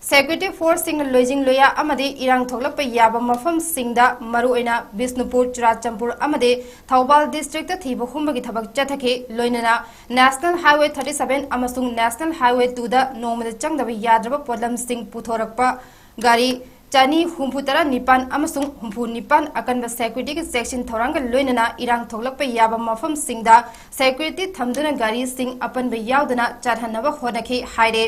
ꯁꯦꯀ꯭ꯌꯨꯔꯤꯇꯤ ꯐꯣꯔꯁꯁꯤꯡꯅ ꯂꯣꯏꯖꯤꯡ ꯂꯣꯌꯥ ꯑꯃꯗꯤ ꯏꯔꯥꯡ ꯊꯣꯛꯂꯛꯄ ꯌꯥꯕ ꯃꯐꯝꯁꯤꯡꯗ, ꯃꯔꯨꯑꯣꯏꯅ ꯕꯤꯁꯅꯨꯄꯨꯔ, ꯆꯨꯔꯥꯆꯥꯟꯄꯨꯔ ꯑꯃꯗꯤ ꯊꯧꯕꯥꯜ ꯗꯤꯁꯇ꯭ꯔꯤꯛꯇ ꯊꯤꯕ ꯍꯨꯝꯕꯒꯤ ꯊꯕꯛ ꯆꯠꯊꯈꯤ꯫ ꯂꯣꯏꯅꯅ National Highway thirty seven ꯑꯃꯁꯨꯡ National Highway two ꯗ ꯅꯣꯡꯃꯗ ꯆꯪꯗꯕ ꯌꯥꯗ꯭ꯔꯕ ꯄꯣꯠꯂꯝꯁꯤꯡ ꯄꯨꯊꯣꯔꯛꯄ ꯒꯥꯔꯤ ꯆꯅꯤ ꯍꯨꯝꯐꯨ ꯇꯔꯥ ꯅꯤꯄꯥꯟ ꯑꯃꯁꯨꯡ ꯍꯨꯝꯐꯨ ꯅꯤꯄꯥꯟ ꯑꯀꯟꯕ ꯁꯦꯀ꯭ꯌꯨꯔꯤꯇꯤꯒꯤ ꯆꯦꯛꯁꯤꯟ ꯊꯧꯔꯥꯡꯒ ꯂꯣꯏꯅꯅ ꯏꯔꯥꯡ ꯊꯣꯛꯂꯛꯄ ꯌꯥꯕ ꯃꯐꯝꯁꯤꯡꯗ ꯁꯦꯀ꯭ꯌꯨꯔꯤꯇꯤ ꯊꯝꯗꯨꯅ ꯒꯥꯔꯤꯁꯤꯡ ꯑꯄꯟꯕ ꯌꯥꯎꯗꯅ ꯆꯠꯍꯟꯅꯕ ꯍꯣꯠꯅꯈꯤ ꯍꯥꯏꯔꯦ꯫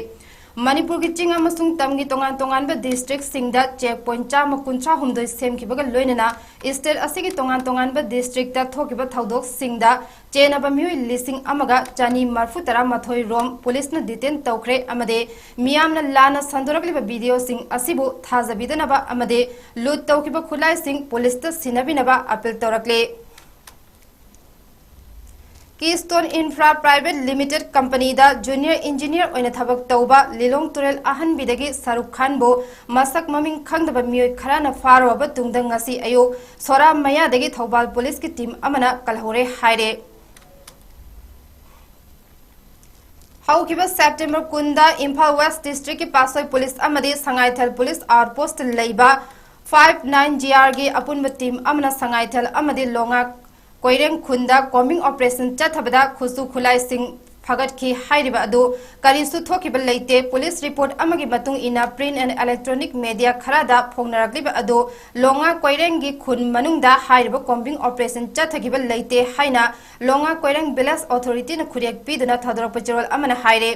ꯃꯅꯤꯄꯨꯔꯒꯤ ꯆꯤꯡ ꯑꯃꯁꯨꯡ ꯇꯝꯒꯤ ꯇꯣꯉꯥꯟ ꯇꯣꯉꯥꯟꯕ ꯗꯤꯁꯇ꯭ꯔꯤꯛꯁꯤꯡꯗ ꯆꯦꯛ ꯄꯣꯏꯟꯠ ꯆꯥꯝꯃ ꯀꯨꯟꯊ꯭ꯔꯥ ꯍꯨꯝꯗꯣꯏ ꯁꯦꯝꯈꯤꯕꯒ ꯂꯣꯏꯅꯅ ꯁ꯭ꯇꯦꯠ ꯑꯁꯤꯒꯤ ꯇꯣꯉꯥꯟ ꯇꯣꯉꯥꯟꯕ ꯗꯤꯁꯇ꯭ꯔꯤꯛꯇ ꯊꯣꯛꯈꯤꯕ ꯊꯧꯗꯣꯛꯁꯤꯡꯗ ꯆꯦꯟꯅꯕ ꯃꯤꯑꯣꯏ ꯂꯤꯁꯤꯡ ꯑꯃꯒ ꯆꯅꯤ ꯃꯔꯤꯐꯨ ꯇꯔꯥ ꯃꯥꯊꯣꯏ ꯔꯣꯝ ꯄꯨꯂꯤꯁꯅ ꯗꯤꯇꯦꯟ ꯇꯧꯈ꯭ꯔꯦ ꯑꯃꯗꯤ ꯃꯤꯌꯥꯝꯅ ꯂꯥꯟꯅ ꯁꯟꯗꯣꯔꯛꯂꯤꯕ ꯚꯤꯗꯤꯑꯣꯁꯤꯡ ꯑꯁꯤꯕꯨ ꯊꯥꯖꯕꯤꯗꯅꯕ ꯑꯃꯗꯤ ꯂꯨꯠ ꯇꯧꯈꯤꯕ ꯈꯨꯠꯂꯥꯏꯁꯤꯡ ꯄꯨꯂꯤꯁꯇ ꯁꯤꯟꯅꯕꯤꯅꯕ ꯑꯄꯤꯜ ꯇꯧꯔꯛꯂꯦ꯫ Keystone Infra Private Limited Company ꯗ ꯖꯨꯅꯤꯌꯔ ꯏꯟꯖꯤꯅꯤꯌꯔ ꯑꯣꯏꯅ ꯊꯕꯛ ꯇꯧꯕ ꯂꯤꯂꯣꯡ ꯇꯨꯔꯦꯜ ꯑꯍꯟꯕꯤꯗꯒꯤ ꯁꯥꯔꯨꯛ ꯈꯥꯟꯕꯨ ꯃꯁꯛ ꯃꯃꯤꯡ ꯈꯪꯗꯕ ꯃꯤꯑꯣꯏ ꯈꯔꯅ ꯐꯥꯔꯨꯔꯕ ꯇꯨꯡꯗ ꯉꯁꯤ ꯑꯌꯨꯛ ꯁꯣꯔꯥ ꯃꯌꯥꯗꯒꯤ ꯊꯧꯕꯥꯜ ꯄꯨꯂꯤꯁꯀꯤ ꯇꯤꯝ ꯑꯃꯅ ꯀꯜꯍꯧꯔꯦ ꯍꯥꯏꯔꯦ꯫ ꯍꯧꯈꯤꯕ ꯁꯦꯞꯇꯦꯝꯕꯔ ꯀꯨꯟꯗ ꯏꯝꯐꯥꯜ ꯋꯦꯁ ꯗꯤꯁꯇ꯭ꯔꯤꯛꯀꯤ ꯄꯥꯠꯁꯣꯏ ꯄꯨꯂꯤꯁ ꯑꯃꯗꯤ ꯁꯉꯥꯏꯊꯦꯜ ꯄꯨꯂꯤꯁ ꯑꯥꯎꯠꯄꯣꯁꯇ ꯂꯩꯕ five nine G R ꯒꯤ ꯑꯄꯨꯟꯕ ꯇꯤꯝ ꯑꯃꯅ ꯁꯉꯥꯏꯊꯦꯜ ꯑꯃꯗꯤ ꯂꯣꯉꯥ ꯀꯣꯏꯔꯦꯡ ꯈꯨꯟꯗ ꯀꯣꯝꯕꯤꯡ ꯑꯣꯄꯔꯦꯁꯟ ꯆꯠꯊꯕꯗ ꯈꯨꯠꯁꯨ ꯈꯨꯠꯂꯥꯏꯁꯤꯡ ꯐꯥꯒꯠꯈꯤ ꯍꯥꯏꯔꯤꯕ ꯑꯗꯨ ꯀꯔꯤꯁꯨ ꯊꯣꯛꯈꯤꯕ ꯂꯩꯇꯦ꯫ ꯄꯨꯂꯤꯁ ꯔꯤꯄꯣꯔꯠ ꯑꯃꯒꯤ ꯃꯇꯨꯡ ꯏꯟꯅ, print and electronic media ꯈꯔꯗ ꯐꯣꯡꯅꯔꯛꯂꯤꯕ ꯑꯗꯨ ꯂꯣꯉꯥ ꯀꯣꯏꯔꯦꯡꯒꯤ ꯈꯨꯟ ꯃꯅꯨꯡꯗ ꯍꯥꯏꯔꯤꯕ ꯀꯣꯝꯕꯤꯡ ꯑꯣꯄꯔꯦꯁꯟ ꯆꯠꯊꯈꯤꯕ ꯂꯩꯇꯦ ꯍꯥꯏꯅ ꯂꯣꯉꯥ ꯀꯣꯏꯔꯦꯡ ꯚꯤꯂꯦꯖ ꯑꯣꯊꯣꯔꯤꯇꯤꯅ ꯈꯨꯔꯦꯛ ꯄꯤꯗꯨꯅ ꯊꯥꯗꯣꯔꯛꯄ ꯆꯦꯔꯣꯜ ꯑꯃꯅ ꯍꯥꯏꯔꯦ꯫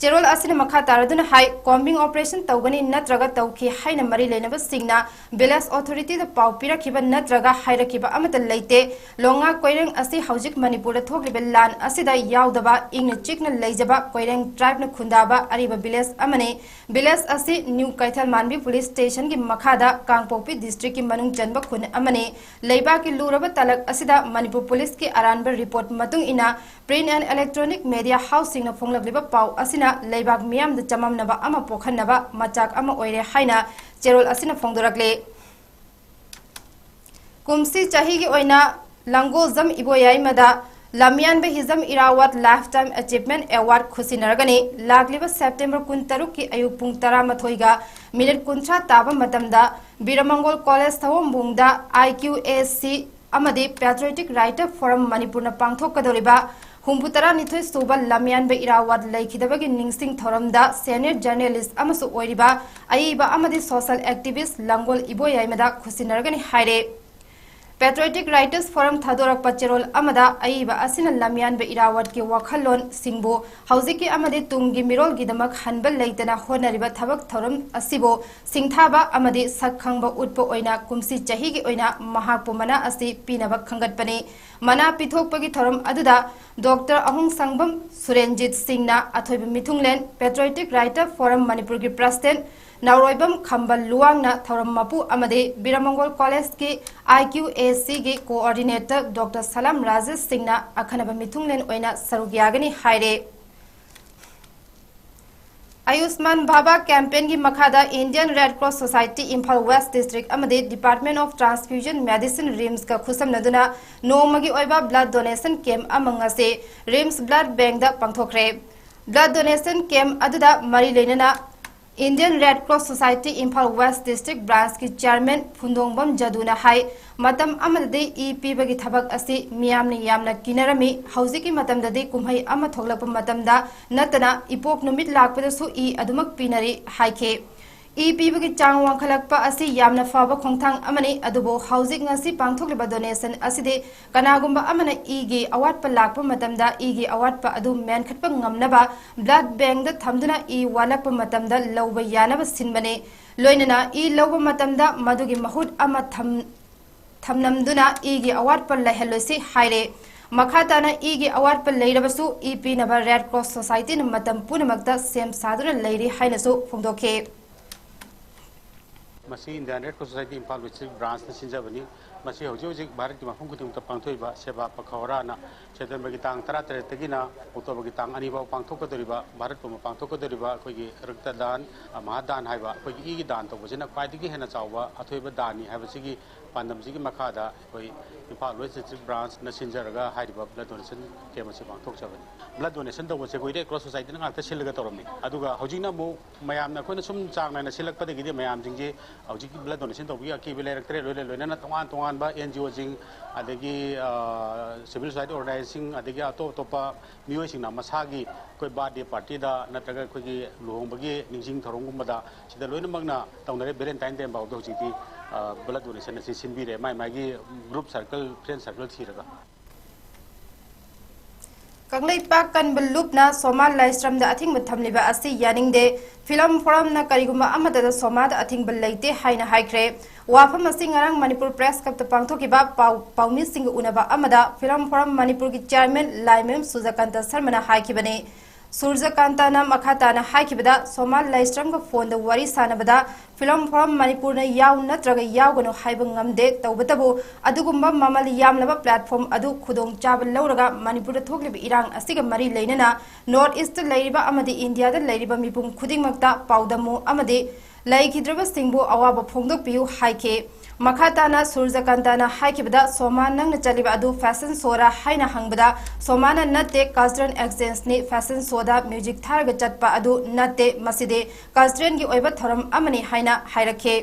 ꯆꯦꯔꯣꯜ ꯑꯁꯤꯅ ꯃꯈꯥ ꯇꯥꯔꯗꯨꯅ ꯍꯥꯏ, ꯀꯣꯝꯕꯤꯡ ꯑꯣꯄꯔꯦꯁꯟ ꯇꯧꯒꯅꯤ ꯅꯠꯇ꯭ꯔꯒ ꯇꯧꯈꯤ ꯍꯥꯏꯅ ꯃꯔꯤ ꯂꯩꯅꯕꯁꯤꯡꯅ ꯚꯤꯂꯦꯖ ꯑꯣꯊꯣꯔꯤꯇꯤꯗ ꯄꯥꯎ ꯄꯤꯔꯛꯈꯤꯕ ꯅꯠꯇ꯭ꯔꯒ ꯍꯥꯏꯔꯛꯈꯤꯕ ꯑꯃꯠꯇ ꯂꯩꯇꯦ꯫ ꯂꯣꯉꯥ ꯀꯣꯏꯔꯦꯡ ꯑꯁꯤ ꯍꯧꯖꯤꯛ ꯃꯅꯤꯄꯨꯔꯗ ꯊꯣꯛꯂꯤꯕ ꯂꯥꯟ ꯑꯁꯤꯗ ꯌꯥꯎꯗꯕ, ꯏꯪꯅ ꯆꯤꯛꯅ ꯂꯩꯖꯕ ꯀꯣꯏꯔꯦꯡ ꯇ꯭ꯔꯥꯏꯕꯅ ꯈꯨꯟꯗꯥꯕ ꯑꯔꯤꯕ ꯚꯤꯂꯦꯖ ꯑꯃꯅꯤ꯫ ꯚꯤꯂꯦꯖ ꯑꯁꯤ ꯅ꯭ꯌꯨ ꯀꯩꯊꯦꯜꯃꯥꯟꯕꯤ ꯄꯨꯂꯤꯁ ꯁ꯭ꯇꯦꯁꯟꯒꯤ ꯃꯈꯥꯗ ꯀꯥꯡꯄꯣꯛꯄꯤ ꯗꯤꯁꯇ꯭ꯔꯤꯛꯀꯤ ꯃꯅꯨꯡ ꯆꯟꯕ ꯈꯨꯟ ꯑꯃꯅꯤ꯫ ꯂꯩꯕꯥꯛꯀꯤ ꯂꯨꯔꯕ ꯇꯂꯛ ꯑꯁꯤꯗ ꯃꯅꯤꯄꯨꯔ ꯄꯨꯂꯤꯁꯀꯤ ꯑꯔꯥꯟꯕ ꯔꯤꯄꯣꯔꯠ ꯃꯇꯨꯡ ꯏꯟꯅ, print and electronic media houseꯁꯤꯡꯅ ꯐꯣꯡꯂꯛꯂꯤꯕ ꯄꯥꯎ ꯑꯁꯤꯅ ꯂꯩꯕꯥꯛ ꯃꯤꯌꯥꯝꯗ ꯆꯃꯝꯅꯕ ꯑꯃ ꯄꯣꯛꯍꯟꯅꯕ ꯃꯆꯥꯛ ꯑꯃ ꯑꯣꯏꯔꯦ ꯍꯥꯏꯅ ꯆꯦꯔꯣꯜ ꯑꯁꯤꯅ ꯐꯣꯡꯗꯣꯔꯛꯂꯤ꯫ ꯀꯨꯝꯁꯤ ꯆꯍꯤꯒꯤ ꯑꯣꯏꯅ ꯂꯥꯡꯒꯣꯜꯖꯝ ꯏꯕꯣꯌꯥꯏꯃꯗ ꯂꯝꯌꯥꯟꯕ ꯍꯤꯖꯝ ꯏꯔꯥꯋꯥꯠ Lifetime Achievement Award ꯈꯨꯠꯁꯤꯟꯅꯔꯒꯅꯤ꯫ ꯂꯥꯛꯂꯤꯕ September ꯀꯨꯟꯇꯔꯨꯛꯀꯤ ꯑꯌꯨꯛ ꯄꯨꯡ ꯇꯔꯥꯃꯥꯊꯣꯏꯒ ꯃꯤꯅꯤꯠ ꯀꯨꯟꯊ꯭ꯔꯥ ꯇꯥꯕ ꯃꯇꯝꯗ ꯕꯤꯔꯃꯪꯒꯣꯜ college ꯊꯧꯑꯣꯡꯕꯨꯡꯗ I Q A C ꯑꯃꯗꯤ Patriotic Writer Forum ꯃꯅꯤꯄꯨꯔꯅ ꯄꯥꯡꯊꯣꯛꯀꯗꯧꯔꯤꯕ ꯍꯨꯝꯐꯨ ꯇꯔꯥꯅꯤꯊꯣꯏ ꯁꯨꯕ ꯂꯝꯌꯥꯟꯕ ꯏꯔꯥꯋꯥꯠ ꯂꯩꯈꯤꯗꯕꯒꯤ ꯅꯤꯡꯁꯤꯡ ꯊꯧꯔꯝꯗ senior journalist ꯑꯃꯁꯨ ꯑꯣꯏꯔꯤꯕ ꯑꯏꯕ ꯑꯃꯗꯤ social activist ꯂꯥꯡꯒꯣꯜ ꯏꯕꯣꯌꯥꯏꯃꯗ ꯈꯨꯠꯁꯤꯟꯅꯔꯒꯅꯤ ꯍꯥꯏꯔꯦ꯫ Patriotic Writers Forum ꯊꯥꯗꯣꯔꯛꯄ ꯆꯦꯔꯣꯜ ꯑꯃꯗ ꯑꯏꯕ ꯑꯁꯤꯅ ꯂꯝꯌꯥꯟꯕ ꯏꯔꯥꯋꯠꯀꯤ ꯋꯥꯈꯜꯂꯣꯟꯁꯤꯡꯕꯨ ꯍꯧꯖꯤꯛꯀꯤ ꯑꯃꯗꯤ ꯇꯨꯡꯒꯤ ꯃꯤꯔꯣꯜꯒꯤꯗꯃꯛ ꯍꯟꯕ ꯂꯩꯇꯅ ꯍꯣꯠꯅꯔꯤꯕ ꯊꯕꯛ ꯊꯧꯔꯝ ꯑꯁꯤꯕꯨ ꯁꯤꯡꯊꯥꯕ ꯑꯃꯗꯤ ꯁꯛ ꯈꯪꯕ ꯎꯠꯄ ꯑꯣꯏꯅ ꯀꯨꯝꯁꯤ ꯆꯍꯤꯒꯤ ꯑꯣꯏꯅ ꯃꯍꯥꯛꯄꯨ ꯃꯅꯥ ꯑꯁꯤ ꯄꯤꯅꯕ ꯈꯟꯒꯠꯄꯅꯤ꯫ ꯃꯅꯥ ꯄꯤꯊꯣꯛꯄꯒꯤ ꯊꯧꯔꯝ ꯑꯗꯨꯗ ꯗꯣꯛꯇꯔ ꯑꯍꯨꯡꯁꯪꯕꯝ ꯁꯨꯔꯦꯟꯖꯤꯠ ꯁꯤꯡꯅ ꯑꯊꯣꯏꯕ ꯃꯤꯊꯨꯡꯂꯦꯟ, Patriotic Writer Forum ꯃꯅꯤꯄꯨꯔꯒꯤ president ꯅꯥꯎꯔꯣꯏꯕꯝ ꯈꯝꯕ ꯂꯨꯋꯥꯡꯅ ꯊꯧꯔꯝ ꯃꯄꯨ ꯑꯃꯗꯤ ꯕꯤꯔꯃꯪꯒꯣꯜ ꯀꯣꯂꯦꯖꯀꯤ I Q A C ꯒꯤ coordinator ꯗꯣꯛꯇꯔ ꯁꯂꯥꯝ ꯔꯥꯖꯦꯁ ꯁꯤꯡꯅ ꯑꯈꯟꯅꯕ ꯃꯤꯊꯨꯡꯂꯦꯟ ꯑꯣꯏꯅ ꯁꯔꯨꯛ ꯌꯥꯒꯅꯤ ꯍꯥꯏꯔꯦ꯫ ꯑꯌꯨꯁꯃꯥꯟ ꯚꯥꯕꯥ campaignꯒꯤ ꯃꯈꯥꯗ Indian Red Cross Society Imphal West District ꯑꯃꯗꯤ Department of Transfusion Medicine RIMSꯀ ꯈꯨꯠꯁꯝꯅꯗꯨꯅ ꯅꯣꯡꯃꯒꯤ ꯑꯣꯏꯕ blood donation camp ꯑꯃ ꯉꯁꯤ RIMS Blood Bankꯗ ꯄꯥꯡꯊꯣꯛꯈ꯭ꯔꯦ꯫ Blood donation camp ꯑꯗꯨꯗ ꯃꯔꯤ ꯂꯩꯅꯅ Indian Red Cross Society Imphal West District Branchꯀꯤ chairman ꯐꯨꯟꯗꯣꯡꯕꯝ ꯖꯗꯨꯅ ꯍꯥꯏ, ꯃꯇꯝ ꯑꯃꯗꯗꯤ ꯏ ꯄꯤꯕꯒꯤ ꯊꯕꯛ ꯑꯁꯤ ꯃꯤꯌꯥꯝꯅ ꯌꯥꯝꯅ ꯀꯤꯅꯔꯝꯃꯤ꯫ ꯍꯧꯖꯤꯛꯀꯤ ꯃꯇꯝꯗꯗꯤ ꯀꯨꯝꯍꯩ ꯑꯃ ꯊꯣꯛꯂꯛꯄ ꯃꯇꯝꯗ ꯅꯠꯇꯅ ꯏꯄꯣꯛ ꯅꯨꯃꯤꯠ ꯂꯥꯛꯄꯗꯁꯨ ꯏ ꯑꯗꯨꯃꯛ ꯄꯤꯅꯔꯤ ꯍꯥꯏꯈꯤ꯫ ꯏ ꯄꯤꯕꯒꯤ ꯆꯥꯡ ꯋꯥꯡꯈꯠꯂꯛꯄ ꯑꯁꯤ ꯌꯥꯝꯅ ꯐꯕ ꯈꯣꯡꯊꯥꯡ ꯑꯃꯅꯤ, ꯑꯗꯨꯕꯨ ꯍꯧꯖꯤꯛ ꯉꯁꯤ ꯄꯥꯡꯊꯣꯛꯂꯤꯕ donation ꯑꯁꯤꯗꯤ ꯀꯅꯥꯒꯨꯝꯕ ꯑꯃꯅ ꯏꯒꯤ ꯑꯋꯥꯠꯄ ꯂꯥꯛꯄ ꯃꯇꯝꯗ ꯏꯒꯤ ꯑꯋꯥꯠꯄ ꯑꯗꯨ ꯃꯦꯟꯈꯠꯄ ꯉꯝꯅꯕ blood bankꯗ ꯊꯝꯗꯨꯅ ꯏ ꯋꯥꯠꯂꯛꯄ ꯃꯇꯝꯗ ꯂꯧꯕ ꯌꯥꯅꯕ ꯁꯤꯟꯕꯅꯤ꯫ ꯂꯣꯏꯅꯅ ꯏ ꯂꯧꯕ ꯃꯇꯝꯗ ꯃꯗꯨꯒꯤ ꯃꯍꯨꯠ ꯑꯃ ꯊꯝ-, ꯊꯝꯂꯝꯗꯨꯅ ꯏꯒꯤ ꯑꯋꯥꯠꯄ ꯂꯩꯍꯜꯂꯣꯏꯁꯤ ꯍꯥꯏꯔꯦ꯫ ꯃꯈꯥ ꯇꯥꯅ ꯏꯒꯤ ꯑꯋꯥꯠꯄ ꯂꯩꯔꯕꯁꯨ ꯏ ꯄꯤꯅꯕ Red Cross Societyꯅ ꯃꯇꯝ ꯄꯨꯝꯅꯃꯛꯇ ꯁꯦꯝ ꯁꯥꯗꯨꯅ ꯂꯩꯔꯤ ꯍꯥꯏꯅꯁꯨ ꯐꯣꯡꯗꯣꯛꯈꯤ꯫ ꯃꯁꯤ Indian Red Cross Society Imphal west district ꯕ꯭ꯔꯥꯟꯁꯅ ꯁꯤꯟꯖꯕꯅꯤ꯫ ꯃꯁꯤ ꯍꯧꯖꯤꯛ ꯍꯧꯖꯤꯛ ꯚꯥꯔꯠꯀꯤ ꯃꯐꯝ ꯈꯨꯗꯤꯡꯃꯛꯇ ꯄꯥꯡꯊꯣꯛꯏꯕ ꯁꯦꯕꯥ ꯄꯈꯧꯔꯥꯅ ꯁꯦꯞꯇꯦꯝꯕꯔꯒꯤ ꯇꯥꯡ ꯇꯔꯥꯇꯔꯦꯠꯇꯒꯤꯅ ꯑꯣꯛꯇꯣꯕꯔꯒꯤ ꯇꯥꯡ ꯑꯅꯤ ꯐꯥꯎ ꯄꯥꯡꯊꯣꯛꯀꯗꯧꯔꯤꯕ, ꯚꯥꯔꯠ ꯄꯨꯝꯕ ꯄꯥꯡꯊꯣꯛꯀꯗꯧꯔꯤꯕ ꯑꯩꯈꯣꯏꯒꯤ ꯔꯛꯇ ꯗꯥꯟ, ꯃꯍꯥꯗꯥꯟ ꯍꯥꯏꯕ ꯑꯩꯈꯣꯏꯒꯤ ꯏꯒꯤ ꯗꯥꯟ ꯇꯧꯕꯁꯤꯅ ꯈ꯭ꯋꯥꯏꯗꯒꯤ ꯍꯦꯟꯅ ꯆꯥꯎꯕ ꯑꯊꯣꯏꯕ ꯗꯥꯟꯅꯤ ꯍꯥꯏꯕꯁꯤꯒꯤ ꯄꯥꯟꯗꯝꯁꯤꯒꯤ ꯃꯈꯥꯗ ꯑꯩꯈꯣꯏ ꯏꯝꯐꯥꯜ ꯋꯦꯁ ꯗꯤꯁꯇ꯭ꯔꯤꯛ ꯕ꯭ꯔꯥꯟꯁꯅ ꯁꯤꯟꯖꯔꯒ ꯍꯥꯏꯔꯤꯕ ꯕ꯭ꯂꯗ ꯗꯣꯅꯦꯁꯟ ꯀꯦꯝ ꯑꯁꯤ ꯄꯥꯡꯊꯣꯛꯆꯕꯅꯤ꯫ ꯕ꯭ꯂꯗ ꯗꯣꯅꯦꯁꯟ ꯇꯧꯕꯁꯦ ꯑꯩꯈꯣꯏ ꯔꯦꯗ ꯀ꯭ꯔꯣꯁ ꯁꯣꯁꯥꯏꯇꯤꯅ ꯉꯥꯛꯇ ꯁꯤꯜꯂꯒ ꯇꯧꯔꯝꯃꯤ꯫ ꯑꯗꯨꯒ ꯍꯧꯖꯤꯛꯅ ꯑꯃꯨꯛ ꯃꯌꯥꯝꯅ ꯑꯩꯈꯣꯏꯅ ꯁꯨꯝ ꯆꯥꯡ ꯅꯥꯏꯅ ꯁꯤꯜꯂꯛꯄꯗꯒꯤꯗꯤ ꯃꯌꯥꯝꯁꯤꯡꯁꯦ ꯍꯧꯖꯤꯛꯀꯤ ꯕ꯭ꯂꯗ ꯗꯣꯅꯦꯁꯟ ꯇꯧꯕꯒꯤ ꯑꯀꯤꯕ ꯂꯩꯔꯛꯇ꯭ꯔꯦ꯫ ꯂꯣꯏꯅ ꯂꯣꯏꯅꯅ ꯇꯣꯉꯥꯟ ꯇꯣꯉꯥꯟꯕ ꯑꯦꯟ ꯖꯤ ꯑꯣꯁꯤꯡ, ꯑꯗꯒꯤ ꯁꯤꯚꯤꯜ ꯁꯣꯁꯥꯏꯇꯤ ꯑꯣꯔꯒꯅꯥꯏꯖꯦꯁꯟꯁꯤꯡ, ꯑꯗꯒꯤ ꯑꯇꯣꯞ ꯑꯇꯣꯞꯄ ꯃꯤꯑꯣꯏꯁꯤꯡꯅ ꯃꯁꯥꯒꯤ ꯑꯩꯈꯣꯏ ꯕꯥꯔꯗꯦ ꯄꯥꯔꯇꯤꯗ ꯅꯠꯇ꯭ꯔꯒ ꯑꯩꯈꯣꯏꯒꯤ ꯂꯨꯍꯣꯡꯕꯒꯤ ꯅꯤꯡꯁꯤꯡ ꯊꯧꯔꯝꯒꯨꯝꯕꯗ ꯁꯤꯗ ꯂꯣꯏꯅꯃꯛꯅ ꯇꯧꯅꯔꯦ꯫ ꯚꯦꯂꯦꯟꯇꯥꯏꯟ ꯗꯦ ꯐꯥꯎꯗ ꯍꯧꯖꯤꯛꯇꯤ ꯕ꯭ꯂꯗ ꯗꯣꯅꯦꯁꯟ ꯑꯁꯤ ꯁꯤꯟꯕꯤꯔꯦ, ꯃꯥꯏ ꯃꯥꯏꯒꯤ ꯒ꯭ꯔꯨꯞ ꯁꯥꯔꯀꯜ, ꯐ꯭ꯔꯦꯟ ꯁꯥꯔꯀꯜ ꯊꯤꯔꯒ꯫ ꯀꯪꯂꯩꯄꯥꯛ ꯀꯟꯕ ꯂꯨꯞꯅ ꯁꯣꯃꯥ ꯂꯥꯏꯁ꯭ꯔꯝꯗ ꯑꯊꯤꯡꯕ ꯊꯝꯂꯤꯕ ꯑꯁꯤ ꯌꯥꯅꯤꯡꯗꯦ꯫ ꯐꯤꯂꯝ ꯐꯣꯔꯝꯅ ꯀꯔꯤꯒꯨꯝꯕ ꯑꯃꯠꯇꯗ ꯁꯣꯃꯥꯗ ꯑꯊꯤꯡꯕ ꯂꯩꯇꯦ ꯍꯥꯏꯅ ꯍꯥꯏꯈ꯭ꯔꯦ꯫ ꯋꯥꯐꯝ ꯑꯁꯤ ꯉꯔꯥꯡ ꯃꯅꯤꯄꯨꯔ ꯄ꯭ꯔꯦꯁ ꯀ꯭ꯂꯕꯇ ꯄꯥꯡꯊꯣꯛꯈꯤꯕ ꯄꯥꯎ ꯄꯥꯎꯃꯤꯁꯤꯡꯒ ꯎꯅꯕ ꯑꯃꯗ ꯐꯤꯂꯝ ꯐꯣꯔꯝ ꯃꯅꯤꯄꯨꯔꯒꯤ ꯆꯤꯌꯥꯔꯃꯦꯟ ꯂꯥꯏꯃꯌꯨꯝ ꯁꯨꯔꯖꯀꯥꯟꯇ ꯁꯔꯃꯅ ꯍꯥꯏꯈꯤꯕꯅꯤ꯫ ꯁꯨꯔꯖꯀꯥꯟꯇꯅ ꯃꯈꯥ ꯇꯥꯅ ꯍꯥꯏꯈꯤꯕꯗ, ꯁꯣꯃꯥ ꯂꯥꯏꯁ꯭ꯔꯝꯒ ꯐꯣꯟꯗ ꯋꯥꯔꯤ ꯁꯥꯟꯅꯕꯗ ꯐꯤꯂꯝ ꯐꯣꯔꯝ ꯃꯅꯤꯄꯨꯔꯅ ꯌꯥꯎ ꯅꯠꯇ꯭ꯔꯒ ꯌꯥꯎꯒꯅꯨ ꯍꯥꯏꯕ ꯉꯝꯗꯦ꯫ ꯇꯧꯕꯇꯕꯨ ꯑꯗꯨꯒꯨꯝꯕ ꯃꯃꯜ ꯌꯥꯝꯂꯕ ꯄ꯭ꯂꯦꯠꯐꯣꯔꯝ ꯑꯗꯨ ꯈꯨꯗꯣꯡꯆꯥꯕ ꯂꯧꯔꯒ ꯃꯅꯤꯄꯨꯔꯗ ꯊꯣꯛꯂꯤꯕ ꯏꯔꯥꯡ ꯑꯁꯤꯒ ꯃꯔꯤ ꯂꯩꯅꯅ ꯅꯣꯔꯠ ꯏꯁꯇ ꯂꯩꯔꯤꯕ ꯑꯃꯗꯤ ꯏꯟꯗꯤꯌꯥꯗ ꯂꯩꯔꯤꯕ ꯃꯤꯄꯨꯝ ꯈꯨꯗꯤꯡꯃꯛꯇ ꯄꯥꯎꯗꯝꯃꯨ ꯑꯃꯗꯤ ꯂꯩꯈꯤꯗ꯭ꯔꯕꯁꯤꯡꯕꯨ ꯑꯋꯥꯕ ꯐꯣꯡꯗꯣꯛꯄꯤꯌꯨ ꯍꯥꯏꯈꯤ꯫ ꯃꯈꯥ ꯇꯥꯅ ꯁꯨꯔꯖꯀꯥꯟꯇꯅ ꯍꯥꯏꯈꯤꯕꯗ, ꯁꯣꯃꯥ, ꯅꯪꯅ ꯆꯠꯂꯤꯕ ꯑꯗꯨ ꯐꯦꯁꯟ ꯁꯣꯔꯥ ꯍꯥꯏꯅ ꯍꯪꯕꯗ, ꯁꯣꯃꯥꯅ ꯅꯠꯇꯦ, ꯀꯜꯆꯔꯦꯜ ꯑꯦꯛꯁꯆꯦꯟꯖꯅꯤ, ꯐꯦꯁꯟ ꯁꯣꯗ ꯃ꯭ꯌꯨꯖꯤꯛ ꯊꯥꯔꯒ ꯆꯠꯄ ꯑꯗꯨ ꯅꯠꯇꯦ, ꯃꯁꯤꯗꯤ ꯀꯜꯆꯔꯦꯜꯒꯤ ꯑꯣꯏꯕ ꯊꯧꯔꯝ ꯑꯃꯅꯤ ꯍꯥꯏꯅ ꯍꯥꯏꯔꯛꯈꯤ꯫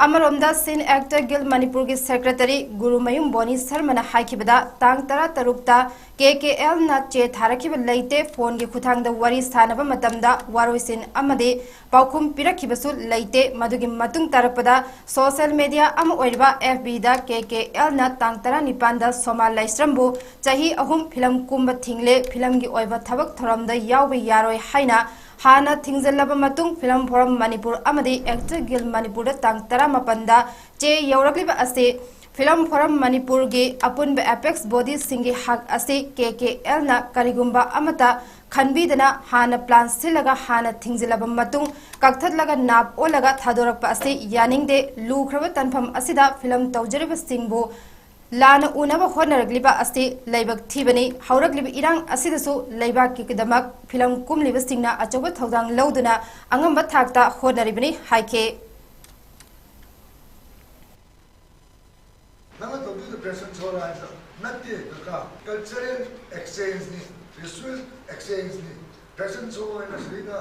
ꯑꯃꯔꯣꯝꯗ, ꯁꯤꯟ ꯑꯦꯛꯇꯔ ꯒꯤꯜ ꯃꯅꯤꯄꯨꯔꯒꯤ ꯁꯦꯀ꯭ꯔꯦꯇꯔꯤ ꯒꯨꯔꯨꯃꯌꯨꯝ ꯕꯣꯅꯤ ꯁꯔꯃꯅ ꯍꯥꯏꯈꯤꯕꯗ, ꯇꯥꯡ ꯇꯔꯥꯇꯔꯨꯛꯇ ꯀꯦ ꯀꯦ ꯑꯦꯜꯅ ꯆꯦ ꯊꯥꯔꯛꯈꯤꯕ ꯂꯩꯇꯦ, ꯐꯣꯟꯒꯤ ꯈꯨꯠꯊꯥꯡꯗ ꯋꯥꯔꯤ ꯁꯥꯅꯕ ꯃꯇꯝꯗ ꯋꯥꯔꯣꯏꯁꯤꯟ ꯑꯃꯗꯤ ꯄꯥꯎꯈꯨꯝ ꯄꯤꯔꯛꯈꯤꯕꯁꯨ ꯂꯩꯇꯦ꯫ ꯃꯗꯨꯒꯤ ꯃꯇꯨꯡ ꯇꯥꯔꯛꯄꯗ ꯁꯣꯁꯦꯜ ꯃꯦꯗꯤꯌꯥ ꯑꯃ ꯑꯣꯏꯔꯤꯕ ꯑꯦꯐ ꯕꯤꯗ ꯀꯦ ꯀꯦ ꯑꯦꯜꯅ ꯇꯥꯡ ꯇꯔꯥꯅꯤꯄꯥꯟꯗ ꯁꯣꯃꯥ ꯂꯥꯏꯁ꯭ꯔꯝꯕꯨ ꯆꯍꯤ ꯑꯍꯨꯝ ꯐꯤꯂꯝ ꯀꯨꯝꯕ ꯊꯤꯡꯂꯦ, ꯐꯤꯂꯝꯒꯤ ꯑꯣꯏꯕ ꯊꯕꯛ ꯊꯧꯔꯝꯗ ꯌꯥꯎꯕ ꯌꯥꯔꯣꯏ ꯍꯥꯏꯅ ꯍꯥꯟꯅ ꯊꯤꯡꯖꯤꯜꯂꯕ ꯃꯇꯨꯡ, ꯐꯤꯂꯝ ꯐꯣꯔꯝ ꯃꯅꯤꯄꯨꯔ ꯑꯃꯗꯤ ꯑꯦꯛꯇꯔ ꯒꯤꯜ ꯃꯅꯤꯄꯨꯔꯗ ꯇꯥꯡ ꯇꯔꯥꯃꯥꯄꯟꯗ ꯆꯦ ꯌꯧꯔꯛꯂꯤꯕ ꯑꯁꯤ ꯐꯤꯂꯝ ꯐꯣꯔꯝ ꯃꯅꯤꯄꯨꯔꯒꯤ ꯑꯄꯨꯟꯕ ꯑꯦꯄꯦꯛꯁ ꯕꯣꯗꯤꯁꯤꯡꯒꯤ ꯍꯛ ꯑꯁꯤ ꯀꯦ ꯀꯦ ꯑꯦꯜꯅ ꯀꯔꯤꯒꯨꯝꯕ ꯑꯃꯠꯇ ꯈꯟꯕꯤꯗꯅ ꯍꯥꯟꯅ plan ꯁꯤꯜꯂꯒ ꯍꯥꯟꯅ ꯊꯤꯡꯖꯤꯜꯂꯕ ꯃꯇꯨꯡ ꯀꯛꯊꯠꯂꯒ ꯅꯥꯞ ꯑꯣꯜꯂꯒ ꯊꯥꯗꯣꯔꯛꯄ ꯑꯁꯤ ꯌꯥꯅꯤꯡꯗꯦ꯫ ꯂꯨꯈ꯭ꯔꯕ ꯇꯥꯟꯐꯝ ꯑꯁꯤꯗ ꯐꯤꯂꯝ ꯇꯧꯖꯔꯤꯕꯁꯤꯡꯕꯨ ꯂꯥꯟꯅ ꯎꯅꯕ ꯍꯣꯠꯅꯔꯛꯂꯤꯕ ꯑꯁꯤ ꯂꯥꯏꯕꯛ ꯊꯤꯕꯅꯤ꯫ ꯍꯧꯔꯛꯂꯤꯕ ꯏꯔꯥꯡ ꯑꯁꯤꯗꯁꯨ ꯂꯩꯕꯥꯛꯀꯤꯗꯃꯛ ꯐꯤꯂꯝ ꯀꯨꯝꯂꯤꯕꯁꯤꯡꯅ ꯑꯆꯧꯕ ꯊꯧꯗꯥꯡ ꯂꯧꯗꯨꯅ ꯑꯉꯝꯕ ꯊꯥꯛꯇ ꯍꯣꯠꯅꯔꯤꯕꯅꯤ ꯍꯥꯏꯈꯤ꯫ ꯅꯪꯅ ꯇꯧꯗꯣꯏꯗꯣ fashion show ꯔ ꯍꯥꯏꯗꯣ ꯅꯠꯇꯦ ꯀꯀꯥ꯫ Cultural exchange ꯅꯤ, ritual exchange ꯅꯤ꯫ Fashion show ꯍꯥꯏꯅ ꯁꯤꯗꯩꯗ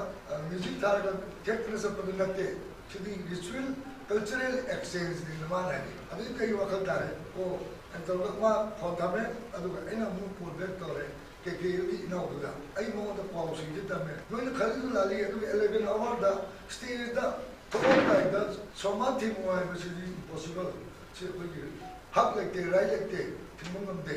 music ꯊꯥꯔꯒ ꯊꯦꯛꯇꯅ ꯆꯠꯄꯗꯨ ꯅꯠꯇꯦ꯫ ꯁꯤꯗꯤ ritual cultural exchange ꯅꯤ ꯃꯥꯅ ꯍꯥꯏꯗꯤ꯫ ꯑꯗꯨꯗꯤ ꯀꯩ ꯋꯥꯈꯜ ꯇꯥꯔꯦ? ꯑꯣ, ꯑꯩꯅ ꯇꯧꯔꯒ ꯃꯥ phone ꯊꯝꯃꯦ꯫ ꯑꯗꯨꯒ ꯑꯩꯅ ꯑꯃꯨꯛ call back ꯇꯧꯔꯦ꯫ ꯀꯦ ꯀꯦ ꯑꯦꯜꯒꯤ ꯏꯅꯥꯎꯗꯨꯗ ꯑꯩ ꯃꯉꯣꯟꯗ ꯄꯥꯎꯁꯤꯡꯁꯦ ꯇꯝꯃꯦ꯫ ꯅꯣꯏꯅ ꯈꯜꯂꯤꯗꯨ ꯂꯥꯜꯂꯤ꯫ ꯑꯗꯨꯒ eleven hour ꯗ stage ꯇ ꯊꯣꯛꯂꯝꯗꯥꯏꯗ ꯁꯣꯃꯥ ꯊꯤꯡꯉꯨ ꯍꯥꯏꯕꯁꯤꯗꯤ impossible꯫ ꯁꯤ ꯑꯩꯈꯣꯏꯒꯤ ꯍꯛ ꯂꯩꯇꯦ, right ꯂꯩꯇꯦ, ꯊꯤꯡꯕ ꯉꯝꯗꯦ꯫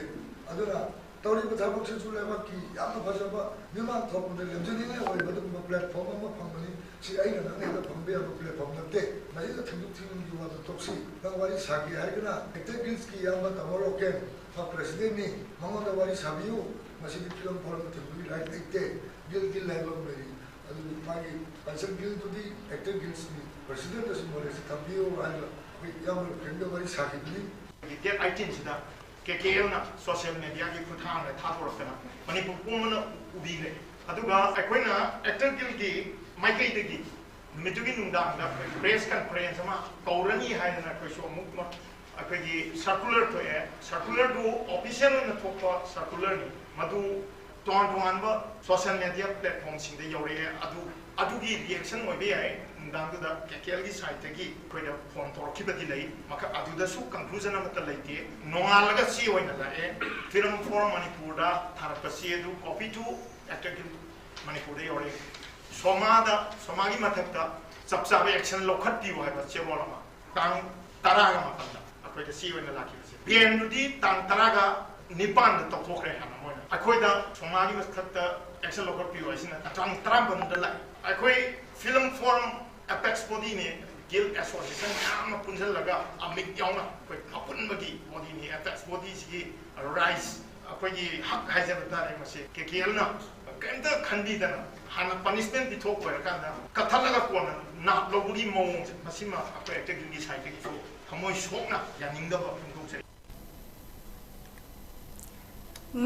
ꯑꯗꯨꯅ ꯇꯧꯔꯤꯕ ꯊꯕꯛꯁꯤꯁꯨ ꯂꯩꯕꯥꯛꯀꯤ ꯌꯥꯝꯅ ꯐꯖꯕ ꯃꯤꯃꯥꯡ ꯊꯣꯛꯄꯗ ꯂꯦꯝꯖꯅꯤꯡꯉꯥꯏ ꯑꯣꯏꯕ ꯑꯗꯨꯒꯨꯝꯕ platform ꯑꯃ ꯐꯪꯕꯅꯤ꯫ ꯁꯤ ꯑꯩꯅ ꯅꯪꯅ ꯍꯦꯛꯇ ꯐꯪꯕ ꯌꯥꯕ platform ꯅꯠꯇꯦ꯫ ꯃꯁꯤꯗ ꯊꯤꯡꯗꯣꯛ ꯊꯤꯡꯖꯤꯟꯒꯤ ꯋꯥꯗꯨ ꯇꯣꯛꯁꯤ꯫ ꯅꯪ ꯋꯥꯔꯤ ꯁꯥꯒꯦ ꯍꯥꯏꯔꯒꯅ Actors Guild ꯀꯤ ꯏꯌꯥꯝꯕ ꯇꯥꯃꯣ ꯔꯣꯀꯦꯟ, ꯃꯥ president ꯅꯤ, ꯃꯉꯣꯟꯗ ꯋꯥꯔꯤ ꯁꯥꯕꯤꯌꯨ꯫ ꯃꯁꯤꯗꯤ ꯐꯤꯂꯝ ꯐꯣꯔꯝꯗ ꯊꯤꯡꯕꯒꯤ right ꯂꯩꯇꯦ꯫ Guild, guild ꯍꯥꯏꯕ ꯑꯃ ꯂꯩꯔꯤ꯫ ꯑꯗꯨ ꯃꯥꯒꯤ Culture Guild ꯗꯨꯗꯤ Actors Guild ꯅꯤ, president ꯇꯁꯨ knowledge ꯊꯝꯕꯤꯌꯨ ꯍꯥꯏꯅ ꯑꯩꯈꯣꯏ ꯏꯌꯥꯝꯕ ꯔꯣꯀꯦꯟꯒ ꯋꯥꯔꯤ ꯁꯥꯈꯤꯕꯅꯤ꯫ Date eighteen ꯁꯤꯗ ꯀꯦ ꯀꯦ ꯑꯦꯜꯅ social media ꯒꯤ ꯈꯨꯠꯊꯥꯡꯗ ꯊꯥꯗꯣꯔꯛꯇꯅ ꯃꯅꯤꯄꯨꯔ ꯄꯨꯝꯕꯅ ꯎꯕꯤꯈ꯭ꯔꯦ꯫ ꯑꯗꯨꯒ ꯑꯩꯈꯣꯏꯅ Actors Guild ꯀꯤ ꯃꯥꯏꯀꯩꯗꯒꯤ ꯅꯨꯃꯤꯠꯇꯨꯒꯤ ꯅꯨꯡꯗꯥꯡꯗ press conference ꯑꯃ ꯀꯧꯔꯅꯤ ꯍꯥꯏꯗꯅ ꯑꯩꯈꯣꯏꯁꯨ ꯑꯃꯨꯛ ꯑꯩꯈꯣꯏꯒꯤ circular ꯊꯣꯛꯑꯦ꯫ Circular ꯗꯨ official ꯑꯣꯏꯅ ꯊꯣꯛꯄ circular ꯅꯤ꯫ ꯃꯗꯨ ꯇꯣꯉꯥꯟ ꯇꯣꯉꯥꯟꯕ social media platform ꯁꯤꯡꯗ ꯌꯧꯔꯛꯑꯦ꯫ ꯑꯗꯨ, ꯑꯗꯨꯒꯤ reaction ꯑꯣꯏꯕ ꯌꯥꯏ꯫ ꯅꯨꯡꯗꯥꯡꯗꯨꯗ ꯀꯦ ꯀꯦ ꯑꯦꯜꯒꯤ side ꯇꯒꯤ ꯑꯩꯈꯣꯏꯗ phone ꯇꯧꯔꯛꯈꯤꯕꯗꯤ ꯂꯩ꯫ ꯃꯈ-, ꯑꯗꯨꯗꯁꯨ conclusion ꯑꯃꯠꯇ ꯂꯩꯇꯦ꯫ ꯅꯣꯡꯉꯥꯜꯂꯒ ꯆꯦ ꯑꯣꯏꯅ ꯂꯥꯛꯑꯦ꯫ Film Forum ꯃꯅꯤꯄꯨꯔꯗ ꯊꯥꯔꯛꯄ ꯆꯦ ꯑꯗꯨ copy to Actors Guild ꯃꯅꯤꯄꯨꯔꯗ ꯌꯧꯔꯛꯑꯦ꯫ ꯁꯣꯃꯥꯗ, ꯁꯣꯃꯥꯒꯤ ꯃꯊꯛꯇ ꯆꯞ ꯆꯥꯕ action ꯂꯧꯈꯠꯄꯤꯌꯨ ꯍꯥꯏꯕ ꯆꯦꯔꯣꯜ ꯑꯃ꯫ ꯇꯥꯡ ꯇꯔꯥꯒ ꯃꯥꯄꯟꯗ ꯑꯩꯈꯣꯏꯗ ꯆꯦ ꯑꯣꯏꯅ ꯂꯥꯛꯈꯤꯕꯁꯦ꯫ Ban ꯗꯨꯗꯤ ꯇꯥꯡ ꯇꯔꯥꯒ ꯅꯤꯄꯥꯟꯗ ꯇꯧꯊꯣꯛꯈ꯭ꯔꯦ ꯍꯥꯟꯅ ꯃꯣꯏꯅ꯫ ꯑꯩꯈꯣꯏꯗ ꯁꯣꯃꯥꯒꯤ ꯃꯊꯛꯇ action ꯂꯧꯈꯠꯄꯤꯌꯨ ꯍꯥꯏꯁꯤꯅ ꯇꯥꯡ ꯇꯔꯥꯃꯥꯄꯟꯗ ꯂꯥꯛꯑꯦ꯫ ꯑꯩꯈꯣꯏ Film Forum apex body ꯅꯤ, guild association ꯃꯌꯥꯝ ꯑꯃ ꯄꯨꯟꯁꯤꯜꯂꯒ ꯑꯃꯤꯠ ꯌꯥꯎꯅ ꯑꯩꯈꯣꯏ ꯑꯄꯨꯟꯕꯒꯤ body ꯅꯤ꯫ Apex body ꯁꯤꯒꯤ rights, ꯑꯩꯈꯣꯏꯒꯤ ꯍꯛ ꯍꯥꯏꯖꯕ ꯇꯥꯔꯦ, ꯃꯁꯤ ꯀꯦ ꯀꯦ ꯑꯦꯜꯅ ꯀꯔꯤꯝꯇ ꯈꯟꯕꯤꯗꯅ ꯍꯥꯟꯅ ꯄꯅꯤꯁꯃꯦꯟ ꯄꯤꯊꯣꯛ ꯂꯣꯏꯔꯀꯥꯟꯗ ꯀꯛꯊꯠꯂꯒ ꯀꯣꯟꯅ ꯅꯥꯞ ꯂꯧꯕꯒꯤ ꯃꯑꯣꯡꯁꯦ, ꯃꯁꯤꯃ ꯑꯩꯈꯣꯏ ꯑꯦꯛꯇꯔꯒꯤ ꯁꯥꯏꯠꯇꯒꯤꯁꯨ ꯊꯃꯣꯏ ꯁꯣꯛꯅ ꯌꯥꯅꯤꯡꯗꯕ ꯐꯣꯡꯗꯣꯛꯆꯔꯤ꯫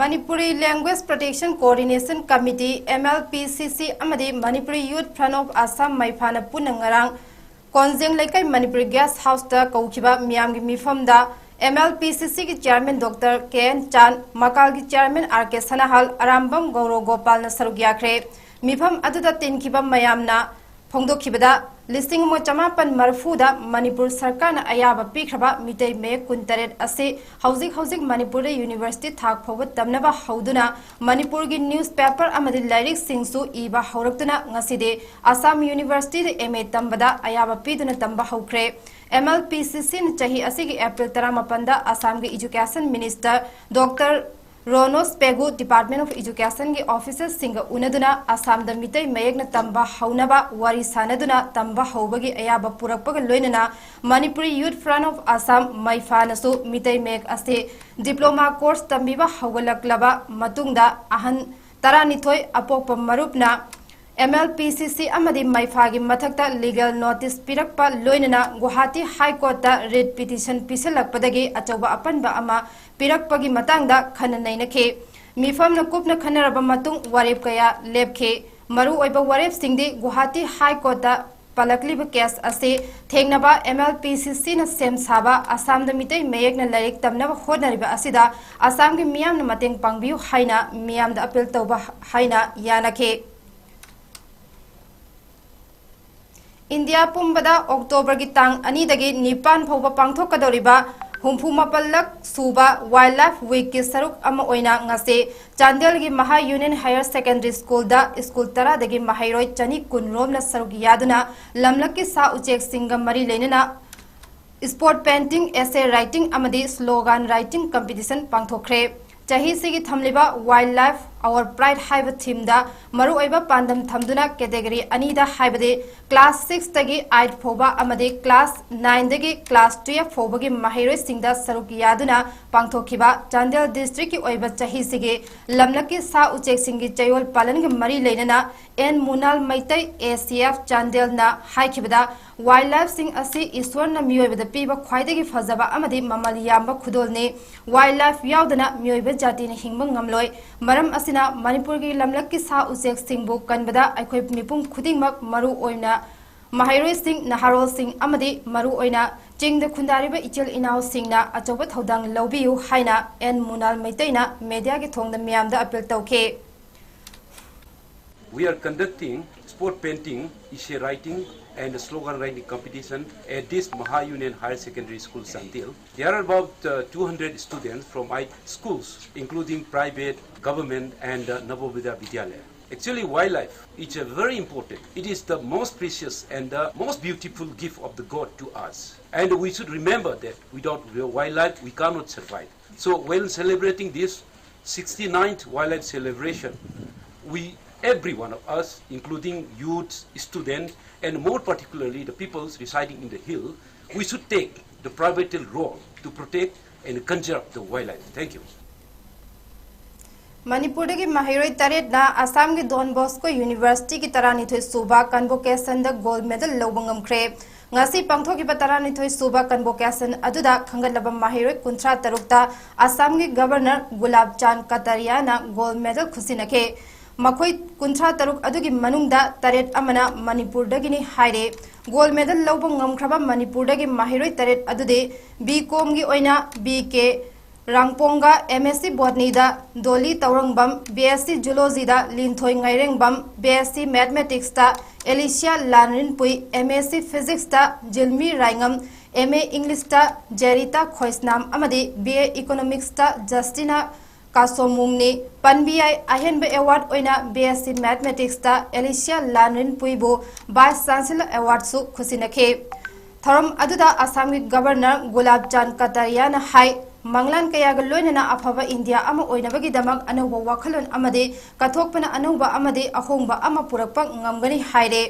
Manipuri language protection coordination committee, M L P ꯁꯤ ꯁꯤ, ꯑꯃꯗꯤ ꯃꯅꯤꯄꯨꯔꯤ ꯌꯨꯠ ꯐ꯭ꯔꯟꯠ ꯑꯣꯐ ꯑꯁꯥꯝ, ꯃꯩꯐꯥꯅ ꯄꯨꯟꯅ ꯉꯔꯥꯡ ꯀꯣꯟꯖꯦꯡ ꯂꯩꯀꯥꯏ ꯃꯅꯤꯄꯨꯔꯤ ꯒꯦꯁ ꯍꯥꯎꯁꯇ ꯀꯧꯈꯤꯕ ꯃꯤꯌꯥꯝꯒꯤ ꯃꯤꯐꯝꯗ ꯑꯦꯝ ꯑꯦꯜ ꯄꯤ ꯁꯤ ꯁꯤꯒꯤ ꯆꯤꯌꯥꯔꯃꯦꯟ ꯗꯣꯛꯇꯔ ꯀꯦ ꯑꯦꯟ ꯆꯥꯟ, ꯃꯀꯥꯜꯒꯤ ꯆꯤꯌꯥꯔꯃꯦꯟ ꯑꯥꯔ ꯀꯦ ꯁꯅꯥꯍꯜ, ꯑꯔꯥꯝꯕꯝ ꯒꯧꯔꯣ ꯒꯣꯄꯥꯜꯅ ꯁꯔꯨꯛ ꯌꯥꯈ꯭ꯔꯦ꯫ ꯃꯤꯐꯝ ꯑꯗꯨꯗ ꯇꯤꯟꯈꯤꯕ ꯃꯌꯥꯝꯅ ꯐꯣꯡꯗꯣꯛꯈꯤꯕꯗ, ꯂꯤꯁꯤꯡ ꯑꯃ ꯆꯃꯥꯄꯟ ꯃꯔꯤꯐꯨꯗ ꯃꯅꯤꯄꯨꯔ ꯁꯔꯀꯥꯔꯅ ꯑꯌꯥꯕ ꯄꯤꯈ꯭ꯔꯕ ꯃꯤꯇꯩ ꯃꯌꯦꯛ ꯀꯨꯟꯇꯔꯦꯠ ꯑꯁꯤ ꯍꯧꯖꯤꯛ ꯍꯧꯖꯤꯛ ꯃꯅꯤꯄꯨꯔꯗ ꯌꯨꯅꯤꯚꯔꯁꯤꯇꯤ ꯊꯥꯛ ꯐꯥꯎꯕ ꯇꯝꯅꯕ ꯍꯧꯗꯨꯅ ꯃꯅꯤꯄꯨꯔꯒꯤ ꯅ꯭ꯌꯨꯁꯄꯦꯄꯔ ꯑꯃꯗꯤ ꯂꯥꯏꯔꯤꯛꯁꯤꯡꯁꯨ ꯏꯕ ꯍꯧꯔꯛꯇꯨꯅ ꯉꯁꯤꯗꯤ ꯑꯁꯥꯝ ꯌꯨꯅꯤꯚꯔꯁꯤꯇꯤꯗ ꯑꯦꯝ ꯑꯦ ꯇꯝꯕꯗ ꯑꯌꯥꯕ ꯄꯤꯗꯨꯅ ꯇꯝꯕ ꯍꯧꯈ꯭ꯔꯦ꯫ ꯑꯦꯝ ꯑꯦꯜ ꯄꯤ ꯁꯤ ꯁꯤꯅ ꯆꯍꯤ ꯑꯁꯤꯒꯤ ꯑꯦꯄ꯭ꯔꯤꯜ ꯇꯔꯥꯃꯥꯄꯟꯗ ꯑꯁꯥꯝꯒꯤ education minister doctor Ranoj Pegu, department of ꯏꯖꯨꯀꯦꯁꯟꯒꯤ ꯑꯣꯐꯤꯁꯔꯁꯤꯡꯒ ꯎꯅꯗꯨꯅ ꯑꯁꯥꯝꯗ ꯃꯤꯇꯩ ꯃꯌꯦꯛꯅ ꯇꯝꯕ ꯍꯧꯅꯕ ꯋꯥꯔꯤ ꯁꯥꯅꯗꯨꯅ ꯇꯝꯕ ꯍꯧꯕꯒꯤ ꯑꯌꯥꯕ ꯄꯨꯔꯛꯄꯒ ꯂꯣꯏꯅꯅ ꯃꯅꯤꯄꯨꯔꯤ ꯌꯨꯠ ꯐ꯭ꯔꯟꯠ ꯑꯣꯐ ꯑꯁꯥꯝ, ꯃꯩꯐꯥꯅꯁꯨ ꯃꯤꯇꯩ ꯃꯌꯦꯛ ꯑꯁꯤ ꯗꯤꯄ꯭ꯂꯣꯃꯥ ꯀꯣꯔꯁ ꯇꯝꯕꯤꯕ ꯍꯧꯒꯠꯂꯛꯂꯕ ꯃꯇꯨꯡꯗ ꯑꯍꯟ ꯇꯔꯥꯅꯤꯊꯣꯏ ꯑꯄꯣꯛꯄ ꯃꯔꯨꯞꯅ ꯑꯦꯝ ꯑꯦꯜ ꯄꯤ ꯁꯤ ꯁꯤ ꯑꯃꯗꯤ ꯃꯩꯐꯥꯒꯤ ꯃꯊꯛꯇ ꯂꯤꯒꯦꯜ ꯅꯣꯇꯤꯁ ꯄꯤꯔꯛꯄ ꯂꯣꯏꯅꯅ ꯒꯨꯋꯥꯍꯥꯇꯤ ꯍꯥꯏ ꯀꯣꯔꯠꯇ ꯔꯤꯠ ꯄꯤꯇꯤꯁꯟ ꯄꯤꯁꯤꯜꯂꯛꯄꯗꯒꯤ ꯑꯆꯧꯕ ꯑꯄꯟꯕ ꯑꯃ ꯄꯤꯔꯛꯄꯒꯤ ꯃꯇꯥꯡꯗ ꯈꯟꯅ ꯅꯩꯅꯈꯤ꯫ ꯃꯤꯐꯝꯅ ꯀꯨꯞꯅ ꯈꯟꯅꯔꯕ ꯃꯇꯨꯡ ꯋꯥꯔꯦꯞ ꯀꯌꯥ ꯂꯦꯞꯈꯤ꯫ ꯃꯔꯨꯑꯣꯏꯕ ꯋꯥꯔꯦꯞꯁꯤꯡꯗꯤ ꯒꯨꯋꯥꯍꯥꯇꯤ ꯍꯥꯏ ꯀꯣꯔꯠꯇ ꯄꯜꯂꯛꯂꯤꯕ ꯀꯦꯁ ꯑꯁꯤ ꯊꯦꯡꯅꯕ ꯑꯦꯝ ꯑꯦꯜ ꯄꯤ ꯁꯤ ꯁꯤꯅ ꯁꯦꯝ ꯁꯥꯕ ꯑꯁꯥꯝꯗ ꯃꯤꯇꯩ ꯃꯌꯦꯛꯅ ꯂꯥꯏꯔꯤꯛ ꯇꯝꯅꯕ ꯍꯣꯠꯅꯔꯤꯕ ꯑꯁꯤꯗ ꯑꯁꯥꯝꯒꯤ ꯃꯤꯌꯥꯝꯅ ꯃꯇꯦꯡ ꯄꯥꯡꯕꯤꯌꯨ ꯍꯥꯏꯅ ꯃꯤꯌꯥꯝꯗ ꯑꯄꯤꯜ ꯇꯧꯕ ꯍꯥꯏꯅ ꯌꯥꯅꯈꯤ꯫ ꯏꯟꯗꯤꯌꯥ ꯄꯨꯝꯕꯗ ꯑꯣꯛꯇꯣꯕꯔꯒꯤ ꯇꯥꯡ ꯑꯅꯤꯗꯒꯤ ꯅꯤꯄꯥꯟ ꯐꯥꯎꯕ ꯄꯥꯡꯊꯣꯛꯀꯗꯧꯔꯤꯕ ꯍꯨꯝꯐꯨ ꯃꯥꯄꯜꯂꯛ ꯁꯨꯕ ꯋꯥꯏꯜꯗ ꯂꯥꯏꯐ ꯋꯤꯛꯀꯤ ꯁꯔꯨꯛ ꯑꯃ ꯑꯣꯏꯅ ꯉꯁꯤ ꯆꯥꯟꯗꯦꯜꯒꯤ ꯃꯍꯥ ꯌꯨꯅꯤꯌꯟ ꯍꯥꯌꯔ ꯁꯦꯀꯦꯟꯗꯔꯤ ꯁ꯭ꯀꯨꯜꯗ ꯁ꯭ꯀꯨꯜ ꯇꯔꯥꯗꯒꯤ ꯃꯍꯩꯔꯣꯏ ꯆꯅꯤ ꯀꯨꯟ ꯔꯣꯝꯅ ꯁꯔꯨꯛ ꯌꯥꯗꯨꯅ ꯂꯝꯂꯛꯀꯤ ꯁꯥ ꯎꯆꯦꯛꯁꯤꯡꯒ ꯃꯔꯤ ꯂꯩꯅꯅ ꯁ꯭ꯄꯣꯠ ꯄꯦꯟꯇꯤꯡ, ꯑꯦꯁꯦ ꯔꯥꯏꯇꯤꯡ ꯑꯃꯗꯤ ꯁ꯭ꯂꯣꯒꯥꯟ ꯔꯥꯏꯇꯤꯡ ꯀꯝꯄꯤꯇꯤꯁꯟ ꯄꯥꯡꯊꯣꯛꯈ꯭ꯔꯦ꯫ ꯆꯍꯤꯁꯤꯒꯤ ꯊꯝꯂꯤꯕ ꯋꯥꯏꯜꯗ ꯂꯥꯏꯐ Our Pride ꯍꯥꯏꯕ themeꯗ ꯃꯔꯨꯑꯣꯏꯕ ꯄꯥꯟꯗꯝ ꯊꯝꯗꯨꯅ category ꯑꯅꯤꯗ, ꯍꯥꯏꯕꯗꯤ class six ꯇꯒꯤ eight ꯐꯥꯎꯕ ꯑꯃꯗꯤ class nine ꯗꯒꯤ class twelve ꯐꯥꯎꯕꯒꯤ ꯃꯍꯩꯔꯣꯏꯁꯤꯡꯗ ꯁꯔꯨꯛ ꯌꯥꯗꯨꯅ ꯄꯥꯡꯊꯣꯛꯈꯤꯕ ꯆꯥꯟꯗꯦꯜ districtꯀꯤ ꯑꯣꯏꯕ ꯆꯍꯤꯁꯤꯒꯤ ꯂꯝꯂꯛꯀꯤ ꯁꯥ ꯎꯆꯦꯛꯁꯤꯡꯒꯤ ꯆꯌꯣꯜ ꯄꯥꯂꯟꯒ ꯃꯔꯤ ꯂꯩꯅꯅ N Munal Meitei, A C F ꯆꯥꯟꯗꯦꯜꯅ ꯍꯥꯏꯈꯤꯕꯗ, wildlifeꯁꯤꯡ ꯑꯁꯤ ꯏꯁꯣꯔꯅ ꯃꯤꯑꯣꯏꯕꯗ ꯄꯤꯕ ꯈ꯭ꯋꯥꯏꯗꯒꯤ ꯐꯖꯕ ꯑꯃꯗꯤ ꯃꯃꯜ ꯌꯥꯝꯕ ꯈꯨꯗꯣꯜꯅꯤ꯫ Wildlife ꯌꯥꯎꯗꯅ ꯃꯤꯑꯣꯏꯕ ꯖꯥꯇꯤꯅ ꯍꯤꯡꯕ ꯉꯝꯂꯣꯏ꯫ ꯃꯔꯝ ꯑꯁꯤꯅ ꯃꯅꯤꯄꯨꯔꯒꯤ ꯂꯝꯂꯛꯀꯤ ꯁꯥ ꯎꯆꯦꯛꯁꯤꯡꯕꯨ ꯀꯟꯕꯗ ꯑꯩꯈꯣꯏ ꯃꯤꯄꯨꯝ ꯈꯨꯗꯤꯡꯃꯛ, ꯃꯔꯨ ꯑꯣꯏꯅ ꯃꯍꯩꯔꯣꯏꯁꯤꯡ, ꯅꯍꯥꯔꯣꯜꯁꯤꯡ ꯑꯃꯗꯤ ꯃꯔꯨ ꯑꯣꯏꯅ ꯆꯤꯡꯗ ꯈꯨꯟꯗꯥꯔꯤꯕ ꯏꯆꯤꯜ ꯏꯅꯥꯎꯁꯤꯡꯅ ꯑꯆꯧꯕ ꯊꯧꯗꯥꯡ ꯂꯧꯕꯤꯌꯨ ꯍꯥꯏꯅ ꯑꯦꯟ ꯃꯨꯅꯥꯜ ꯃꯩꯇꯩꯅ mediaꯒꯤ ꯊꯣꯡꯗ ꯃꯤꯌꯥꯝꯗ appeal ꯇꯧꯈꯤ꯫ We are conducting spot painting, essay writing, and slogan writing competition at this Maha Union Higher Secondary School, Chandel. There are about uh, two hundred students from eight schools, including private, government, and uh, Navoday Vidyalaya. Actually, wildlife is a very important. It is the most precious and the most beautiful gift of the God to us. And we should remember that without real wildlife, we cannot survive. So, while celebrating this sixty-ninth wildlife celebration, we, every one of us, including youth, student, and more particularly the peoples residing in the hill, we should take the pivotal role to protect and conserve the wildlife. Thank you. ꯃꯅꯤꯄꯨꯔꯗꯒꯤ ꯃꯍꯩꯔꯣꯏ ꯇꯔꯦꯠꯅ ꯑꯁꯥꯝꯒꯤ ꯗꯣꯟ Bosco ꯌꯨꯅꯤꯚꯔꯁꯤꯇꯤꯒꯤ ꯇꯔꯥꯅꯤꯊꯣꯏ ꯁꯨꯕ ꯀꯟꯚꯣꯀꯦꯁꯟꯗ gold medal ꯂꯧꯕ ꯉꯝꯈ꯭ꯔꯦ꯫ ꯉꯁꯤ ꯄꯥꯡꯊꯣꯛꯈꯤꯕ ꯇꯔꯥꯅꯤꯊꯣꯏ ꯁꯨꯕ ꯀꯟꯚꯣꯀꯦꯁꯟ ꯑꯗꯨꯗ ꯈꯟꯒꯠꯂꯕ ꯃꯍꯩꯔꯣꯏ ꯀꯨꯟꯊ꯭ꯔꯥ ꯇꯔꯨꯛꯇ ꯑꯁꯥꯝꯒꯤ ꯒꯕꯔꯅꯔ ꯒꯨꯂꯥꯕ ꯆꯥꯟꯗ ꯀꯇꯥꯔꯤꯌꯥꯅ ꯒꯣꯜ ꯃꯦꯗꯜ ꯈꯨꯠꯁꯤꯟꯅꯈꯤ꯫ ꯃꯈꯣꯏ ꯀꯨꯟꯊ꯭ꯔꯥ ꯇꯔꯨꯛ ꯑꯗꯨꯒꯤ ꯃꯅꯨꯡꯗ ꯇꯔꯦꯠ ꯑꯃꯅ ꯃꯅꯤꯄꯨꯔꯗꯒꯤꯅꯤ ꯍꯥꯏꯔꯦ꯫ ꯒꯣꯜ ꯃꯦꯗꯜ ꯂꯧꯕ ꯉꯝꯈ꯭ꯔꯕ ꯃꯅꯤꯄꯨꯔꯗꯒꯤ ꯃꯍꯩꯔꯣꯏ ꯇꯔꯦꯠ ꯑꯗꯨꯗꯤ B.Com ꯒꯤ ꯑꯣꯏꯅ B.K. ꯔꯥꯡꯄꯣꯡꯒ, M.Sc. Botany ꯗ ꯗꯣꯂꯤ ꯇꯧꯔꯪꯕꯝ, B.Sc. Zoology ꯗ ꯂꯤꯟꯊꯣꯏ ꯉꯥꯏꯔꯦꯡꯕꯝ, B.Sc. Mathematics ꯇ ꯑꯦꯂꯤꯁꯤꯌꯥ ꯂꯥꯟꯔꯤꯟꯄꯨꯏ, M.Sc. Physics ꯇ ꯖꯤꯜꯃꯤ ꯔꯥꯏꯉꯝ, M.A. English ꯇ ꯖꯦꯔꯤꯇꯥ ꯈꯣꯏꯁꯅꯥꯝ ꯑꯃꯗꯤ B.A. Economics ꯇ ꯖꯁꯇꯤꯅꯥ ꯀꯥꯁꯣꯃꯨꯡꯅꯤ꯫ ꯄꯟꯕ ꯌꯥꯏ, ꯑꯍꯦꯟꯕ award ꯑꯣꯏꯅ B.Sc. Mathematics ꯇ ꯑꯦꯂꯤꯁꯤꯌꯥ ꯂꯥꯟꯔꯤꯟꯄꯨꯏꯕꯨ Vice Chancellor Award ꯁꯨ ꯈꯨꯠꯁꯤꯟꯅꯈꯤ꯫ ꯊꯧꯔꯝ ꯑꯗꯨꯗ ꯑꯁꯥꯝꯒꯤ ꯒꯕꯔꯅꯔ ꯒꯨꯂꯥꯕ ꯆꯥꯟꯗ ꯀꯇꯥꯔꯤꯌꯥꯅ ꯍꯥꯏ, ꯃꯪꯂꯥꯟ ꯀꯌꯥꯒ ꯂꯣꯏꯅꯅ ꯑꯐꯕ ꯏꯟꯗꯤꯌꯥ ꯑꯃ ꯑꯣꯏꯅꯕꯒꯤꯗꯃꯛ ꯑꯅꯧꯕ ꯋꯥꯈꯜꯂꯣꯟ ꯑꯃꯗꯤ ꯀꯠꯊꯣꯛꯄꯅ ꯑꯅꯧꯕ ꯑꯃꯗꯤ ꯑꯍꯣꯡꯕ ꯑꯃ ꯄꯨꯔꯛꯄ ꯉꯝꯒꯅꯤ ꯍꯥꯏꯔꯦ꯫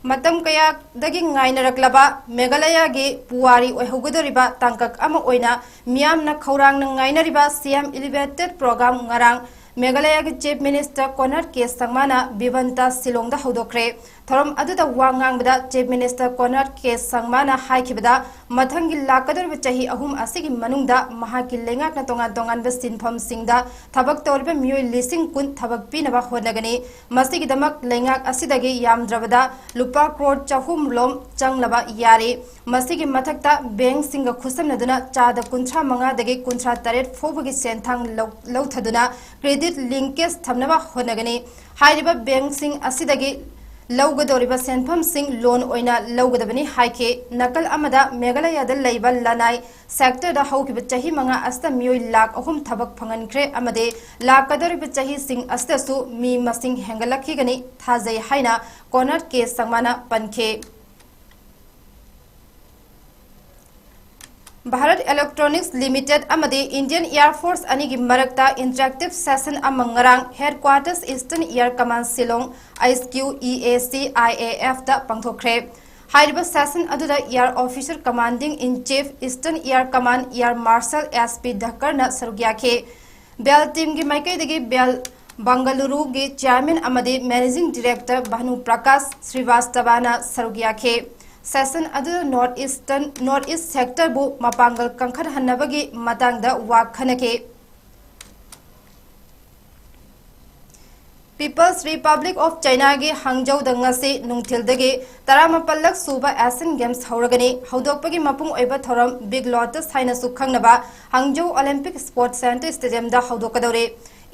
ꯃꯇꯝ ꯀꯌꯥꯗꯒꯤ ꯉꯥꯏꯅꯔꯛꯂꯕ ꯃꯦꯘꯥꯂꯌꯥꯒꯤ ꯄꯨꯋꯥꯔꯤ ꯑꯣꯏꯍꯧꯒꯗꯧꯔꯤꯕ ꯇꯥꯡꯀꯛ ꯑꯃ ꯑꯣꯏꯅ ꯃꯤꯌꯥꯝꯅ ꯈꯧꯔꯥꯡꯅ ꯉꯥꯏꯅꯔꯤꯕ ꯁꯤ ꯑꯦꯝ ꯏꯂꯤꯚꯦꯇꯦꯗ ꯄ꯭ꯔꯣꯒ꯭ꯔꯥꯝ ꯉꯔꯥꯡ ꯃꯦꯘꯥꯂꯌꯥꯒꯤ ꯆꯤꯐ ꯃꯤꯅꯤꯁꯇꯔ ꯀꯣꯅꯔ ꯀꯦ ꯁꯪꯃꯥꯅ ꯚꯤꯚꯟꯇ ꯁꯤꯂꯣꯡꯗ ꯍꯧꯗꯣꯛꯈ꯭ꯔꯦ꯫ ꯊꯧꯔꯝ ꯑꯗꯨꯗ ꯋꯥ ꯉꯥꯡꯕꯗ ꯆꯤꯐ ꯃꯤꯅꯤꯁꯇꯔ ꯀꯣꯅꯔ ꯀꯦ ꯁꯪꯃꯥꯅ ꯍꯥꯏꯈꯤꯕꯗ, ꯃꯊꯪꯒꯤ ꯂꯥꯛꯀꯗꯧꯔꯤꯕ ꯆꯍꯤ ꯑꯍꯨꯝ ꯑꯁꯤꯒꯤ ꯃꯅꯨꯡꯗ ꯃꯍꯥꯛꯀꯤ ꯂꯩꯉꯥꯛꯅ ꯇꯣꯉꯥꯟ ꯇꯣꯉꯥꯟꯕ ꯁꯤꯟꯐꯝꯁꯤꯡꯗ ꯊꯕꯛ ꯇꯧꯔꯤꯕ ꯃꯤꯑꯣꯏ ꯂꯤꯁꯤꯡ ꯀꯨꯟ ꯊꯕꯛ ꯄꯤꯅꯕ ꯍꯣꯠꯅꯒꯅꯤ꯫ ꯃꯁꯤꯒꯤꯗꯃꯛ ꯂꯩꯉꯥꯛ ꯑꯁꯤꯗꯒꯤ ꯌꯥꯝꯗ꯭ꯔꯕꯗ ꯂꯨꯄꯥ ꯀ꯭ꯔꯣꯔ ꯆꯍꯨꯝ ꯂꯣꯝ ꯆꯪꯂꯕ ꯌꯥꯔꯤ꯫ ꯃꯁꯤꯒꯤ ꯃꯊꯛꯇ ꯕꯦꯡꯁꯤꯡꯒ ꯈꯨꯠꯁꯝꯅꯗꯨꯅ ꯆꯥꯗ ꯀꯨꯟꯊ꯭ꯔꯥ ꯃꯉꯥꯗꯒꯤ ꯀꯨꯟꯊ꯭ꯔꯥ ꯇꯔꯦꯠ ꯐꯥꯎꯕꯒꯤ ꯁꯦꯟꯊꯥꯡ ꯂꯧ-, ꯂꯧꯊꯗꯨꯅ ꯀ꯭ꯔꯦꯗꯤꯠ ꯂꯤꯡꯀꯦꯖ ꯊꯝꯅꯕ ꯍꯣꯠꯅꯒꯅꯤ꯫ ꯍꯥꯏꯔꯤꯕ ꯕꯦꯡꯁꯤꯡ ꯑꯁꯤꯗꯒꯤ ꯂꯧꯒꯗꯧꯔꯤꯕ ꯁꯦꯟꯐꯝꯁꯤꯡ ꯂꯣꯟ ꯑꯣꯏꯅ ꯂꯧꯒꯗꯕꯅꯤ ꯍꯥꯏꯈꯤ꯫ ꯅꯥꯀꯜ ꯑꯃꯗ ꯃꯦꯘꯥꯂꯌꯥꯗ ꯂꯩꯕ ꯂꯅꯥꯏ ꯁꯦꯛꯇꯔꯗ ꯍꯧꯈꯤꯕ ꯆꯍꯤ ꯃꯉꯥ ꯑꯁꯤꯗ ꯃꯤꯑꯣꯏ ꯂꯥꯈ ꯑꯍꯨꯝ ꯊꯕꯛ ꯐꯪꯍꯟꯈ꯭ꯔꯦ ꯑꯃꯗꯤ ꯂꯥꯛꯀꯗꯧꯔꯤꯕ ꯆꯍꯤꯁꯤꯡ ꯑꯁꯤꯗꯁꯨ ꯃꯤ ꯃꯁꯤꯡ ꯍꯦꯟꯒꯠꯂꯛꯈꯤꯒꯅꯤ ꯊꯥꯖꯩ ꯍꯥꯏꯅ ꯀꯣꯅꯔ ꯀꯦ ꯁꯪꯃꯥꯅ ꯄꯟꯈꯤ꯫ ꯚꯥꯔꯠ ꯏꯂꯦꯛꯇ꯭ꯔꯣꯅꯤꯛꯁ ꯂꯤꯃꯤꯇꯦꯗ ꯑꯃꯗꯤ ꯏꯟꯗꯤꯌꯟ ꯑꯦꯌꯔ ꯐꯣꯔꯁ ꯑꯅꯤꯒꯤ ꯃꯔꯛꯇ ꯏꯟꯇꯔꯦꯛꯇꯤꯚ ꯁꯦꯁꯟ ꯑꯃ ꯉꯔꯥꯡ headquarters eastern air command Shillong, H Q E A C I A ꯑꯦꯐꯇ ꯄꯥꯡꯊꯣꯛꯈ꯭ꯔꯦ꯫ ꯍꯥꯏꯔꯤꯕ ꯁꯦꯁꯟ ꯑꯗꯨꯗ air officer commanding in chief eastern air command air marshal S P ꯙꯛꯀꯔꯅ ꯁꯔꯨꯛ ꯌꯥꯈꯤ꯫ ꯕꯦꯜ ꯇꯤꯝꯒꯤ ꯃꯥꯏꯀꯩꯗꯒꯤ ꯕꯦꯜ ꯕꯪꯒꯂꯨꯔꯨꯒꯤ ꯆꯤꯌꯥꯔꯃꯦꯟ ꯑꯃꯗꯤ ꯃꯦꯅꯦꯖꯤꯡ ꯗꯤꯔꯦꯛꯇꯔ ꯚꯥꯅꯨ ꯄ꯭ꯔꯀꯥꯁ ꯁ꯭ꯔꯤꯚꯥꯁꯇꯕꯥꯅ ꯁꯔꯨꯛ ꯌꯥꯈꯤ꯫ ꯁꯦꯁꯟ ꯑꯗꯨꯗ ꯅꯣꯔꯠ ꯏꯁꯇꯔꯟ, ꯅꯣꯔꯠ ꯏꯁ ꯁꯦꯛꯇꯔꯕꯨ ꯃꯄꯥꯡꯒꯜ ꯀꯟꯈꯠꯍꯟꯅꯕꯒꯤ ꯃꯇꯥꯡꯗ ꯋꯥ ꯈꯟꯅꯈꯤ꯫ ꯄꯤꯄꯜꯁ ꯔꯤꯄꯕ꯭ꯂꯤꯛ ꯑꯣꯐ ꯆꯥꯏꯅꯥꯒꯤ ꯍꯥꯡꯖꯧꯗ ꯉꯁꯤ ꯅꯨꯡꯊꯤꯜꯗꯒꯤ ꯇꯔꯥꯃꯥꯄꯜꯂꯛ ꯁꯨꯕ ꯑꯦꯁꯤꯌꯟ ꯒꯦꯝꯁ ꯍꯧꯔꯒꯅꯤ꯫ ꯍꯧꯗꯣꯛꯄꯒꯤ ꯃꯄꯨꯡ ꯑꯣꯏꯕ ꯊꯧꯔꯝ ꯕꯤꯒ ꯂꯣꯇꯁ ꯍꯥꯏꯅꯁꯨ ꯈꯪꯅꯕ ꯍꯥꯡꯖꯧ ꯑꯣꯂꯤꯝꯄꯤꯛ ꯁ꯭ꯄꯣꯔꯠꯁ ꯁꯦꯟꯇꯔ ꯁ꯭ꯇꯦꯗꯤꯌꯝꯗ ꯍꯧꯗꯣꯛꯀꯗꯧꯔꯤ꯫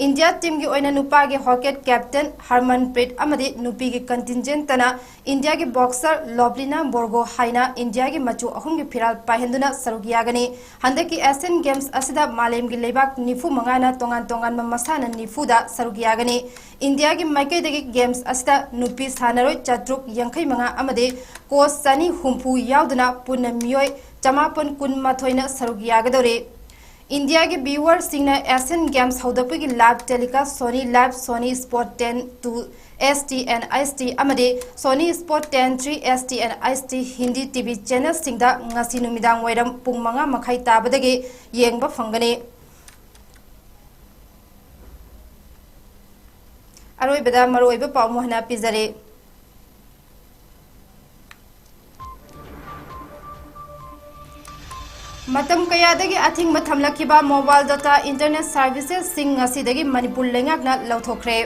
ꯏꯟꯗꯤꯌꯥ ꯇꯤꯝꯒꯤ ꯑꯣꯏꯅ ꯅꯨꯄꯥꯒꯤ ꯍꯣꯀꯦꯠ ꯀꯦꯞꯇꯦꯟ ꯍꯔꯃꯟꯄ꯭ꯔꯤꯠ ꯑꯃꯗꯤ ꯅꯨꯄꯤꯒꯤ ꯀꯟꯇꯤꯟꯖꯦꯟꯇꯅ ꯏꯟꯗꯤꯌꯥꯒꯤ ꯕꯣꯛꯁꯔ ꯂꯣꯕꯂꯤꯅꯥ ꯕꯣꯔꯒꯣ ꯍꯥꯏꯅ ꯏꯟꯗꯤꯌꯥꯒꯤ ꯃꯆꯨ ꯑꯍꯨꯝꯒꯤ ꯐꯤꯔꯥꯜ ꯄꯥꯏꯍꯟꯗꯨꯅ ꯁꯔꯨꯛ ꯌꯥꯒꯅꯤ꯫ ꯍꯟꯗꯛꯀꯤ ꯑꯦꯁꯤꯌꯟ ꯒꯦꯝꯁ ꯑꯁꯤꯗ ꯃꯥꯂꯦꯝꯒꯤ ꯂꯩꯕꯥꯛ ꯅꯤꯐꯨ ꯃꯉꯥꯅ ꯇꯣꯉꯥꯟ ꯇꯣꯉꯥꯟꯕ ꯃꯁꯥꯟꯅ ꯅꯤꯐꯨꯗ ꯁꯔꯨꯛ ꯌꯥꯒꯅꯤ꯫ ꯏꯟꯗꯤꯌꯥꯒꯤ ꯃꯥꯏꯀꯩꯗꯒꯤ ꯒꯦꯝꯁ ꯑꯁꯤꯗ ꯅꯨꯄꯤ ꯁꯥꯟꯅꯔꯣꯏ ꯆꯥꯇ꯭ꯔꯨꯛ ꯌꯥꯡꯈꯩ ꯃꯉꯥ ꯑꯃꯗꯤ ꯀꯣꯆ ꯆꯅꯤ ꯍꯨꯝꯐꯨ ꯌꯥꯎꯗꯨꯅ ꯄꯨꯟꯅ ꯃꯤꯑꯣꯏ ꯆꯃꯥꯄꯟ ꯀꯨꯟꯃꯥꯊꯣꯏꯅ ꯁꯔꯨꯛ ꯌꯥꯒꯗꯧꯔꯤ꯫ ꯏꯟꯗꯤꯌꯥꯒꯤ ꯚ꯭ꯌꯨꯋꯔꯁꯤꯡꯅ ꯑꯦꯁꯤꯌꯟ ꯒꯦꯝꯁ ꯍꯧꯗꯣꯛꯄꯒꯤ live telecast Sony live, Sony sport ten two S D and H D ꯑꯃꯗꯤ Sony sport ten three S D and H D Hindi T V ꯆꯦꯅꯦꯜꯁꯤꯡꯗ ꯉꯁꯤ ꯅꯨꯃꯤꯗꯥꯡ ꯋꯥꯏꯔꯝ ꯄꯨꯡ ꯃꯉꯥ ꯃꯈꯥꯏ ꯇꯥꯕꯗꯒꯤ ꯌꯦꯡꯕ ꯐꯪꯒꯅꯤ꯫ ꯑꯔꯣꯏꯕꯗ ꯃꯔꯨꯑꯣꯏꯕ ꯄꯥꯎ ꯑꯃꯨꯛ ꯍꯟꯅ ꯄꯤꯖꯔꯤ꯫ ꯃꯇꯝ ꯀꯌꯥꯗꯒꯤ ꯑꯊꯤꯡꯕ ꯊꯝꯂꯛꯈꯤꯕ ꯃꯣꯕꯥꯏꯜ ꯗꯇꯥ ꯏꯟꯇꯔꯅꯦꯠ ꯁꯥꯔꯚꯤꯁꯦꯁꯁꯤꯡ ꯉꯁꯤꯗꯒꯤ ꯃꯅꯤꯄꯨꯔ ꯂꯩꯉꯥꯛꯅ ꯂꯧꯊꯣꯛꯈ꯭ꯔꯦ꯫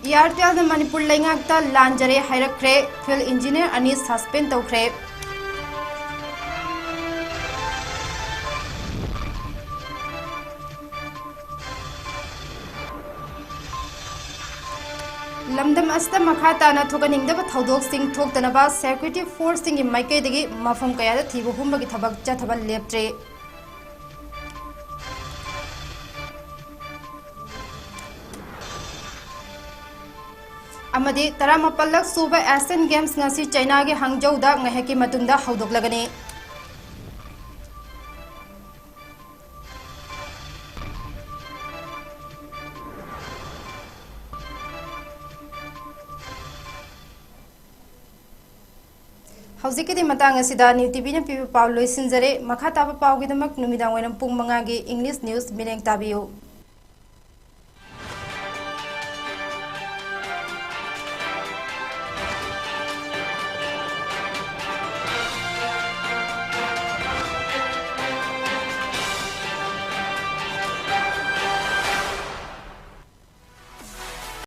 ꯏꯌꯥꯔꯇꯦꯜꯅ ꯃꯅꯤꯄꯨꯔ ꯂꯩꯉꯥꯛꯇ ꯂꯥꯟꯖꯔꯦ ꯍꯥꯏꯔꯛꯈ꯭ꯔꯦ꯫ ꯐꯤꯜꯗ ꯏꯟꯖꯤꯅꯤꯌꯔ ꯑꯅꯤ ꯁꯁꯄꯦꯟ ꯇꯧꯈ꯭ꯔꯦ꯫ ꯂꯝꯗꯝ ꯑꯁꯤꯗ ꯃꯈꯥ ꯇꯥꯅ ꯊꯣꯛꯍꯟꯅꯤꯡꯗꯕ ꯊꯧꯗꯣꯛꯁꯤꯡ ꯊꯣꯛꯇꯅꯕ ꯁꯦꯀ꯭ꯌꯨꯔꯤꯇꯤ ꯐꯣꯔꯁꯁꯤꯡꯒꯤ ꯃꯥꯏꯀꯩꯗꯒꯤ ꯃꯐꯝ ꯀꯌꯥꯗ ꯊꯤꯕ ꯍꯨꯝꯕꯒꯤ ꯊꯕꯛ ꯆꯠꯊꯕ ꯂꯦꯞꯇ꯭ꯔꯤ꯫ ꯑꯃꯗꯤ ꯇꯔꯥꯃꯥꯄꯜꯂꯛ ꯁꯨꯕ ꯑꯦꯁꯤꯌꯟ ꯒꯦꯝꯁ ꯉꯁꯤ ꯆꯩꯅꯥꯒꯤ ꯍꯥꯡꯖꯧꯗ ꯉꯥꯏꯍꯥꯛꯀꯤ ꯃꯇꯨꯡꯗ ꯍꯧꯗꯣꯛꯂꯒꯅꯤ꯫ ꯍꯧꯖꯤꯛꯀꯤꯗꯤ ꯃꯇꯥꯡ ꯑꯁꯤꯗ ꯅ꯭ꯌꯨ ꯇꯤ ꯚꯤꯅ ꯄꯤꯕ ꯄꯥꯎ ꯂꯣꯏꯁꯤꯟꯖꯔꯦ꯫ ꯃꯈꯥ ꯇꯥꯕ ꯄꯥꯎꯒꯤꯗꯃꯛ ꯅꯨꯃꯤꯗꯥꯡ ꯋꯥꯏꯔꯝ ꯄꯨꯡ ꯃꯉꯥꯒꯤ ꯏꯪꯂꯤꯁ ꯅ꯭ꯌꯨꯁ ꯃꯤꯠꯌꯦꯡ ꯇꯥꯕꯤꯌꯨ꯫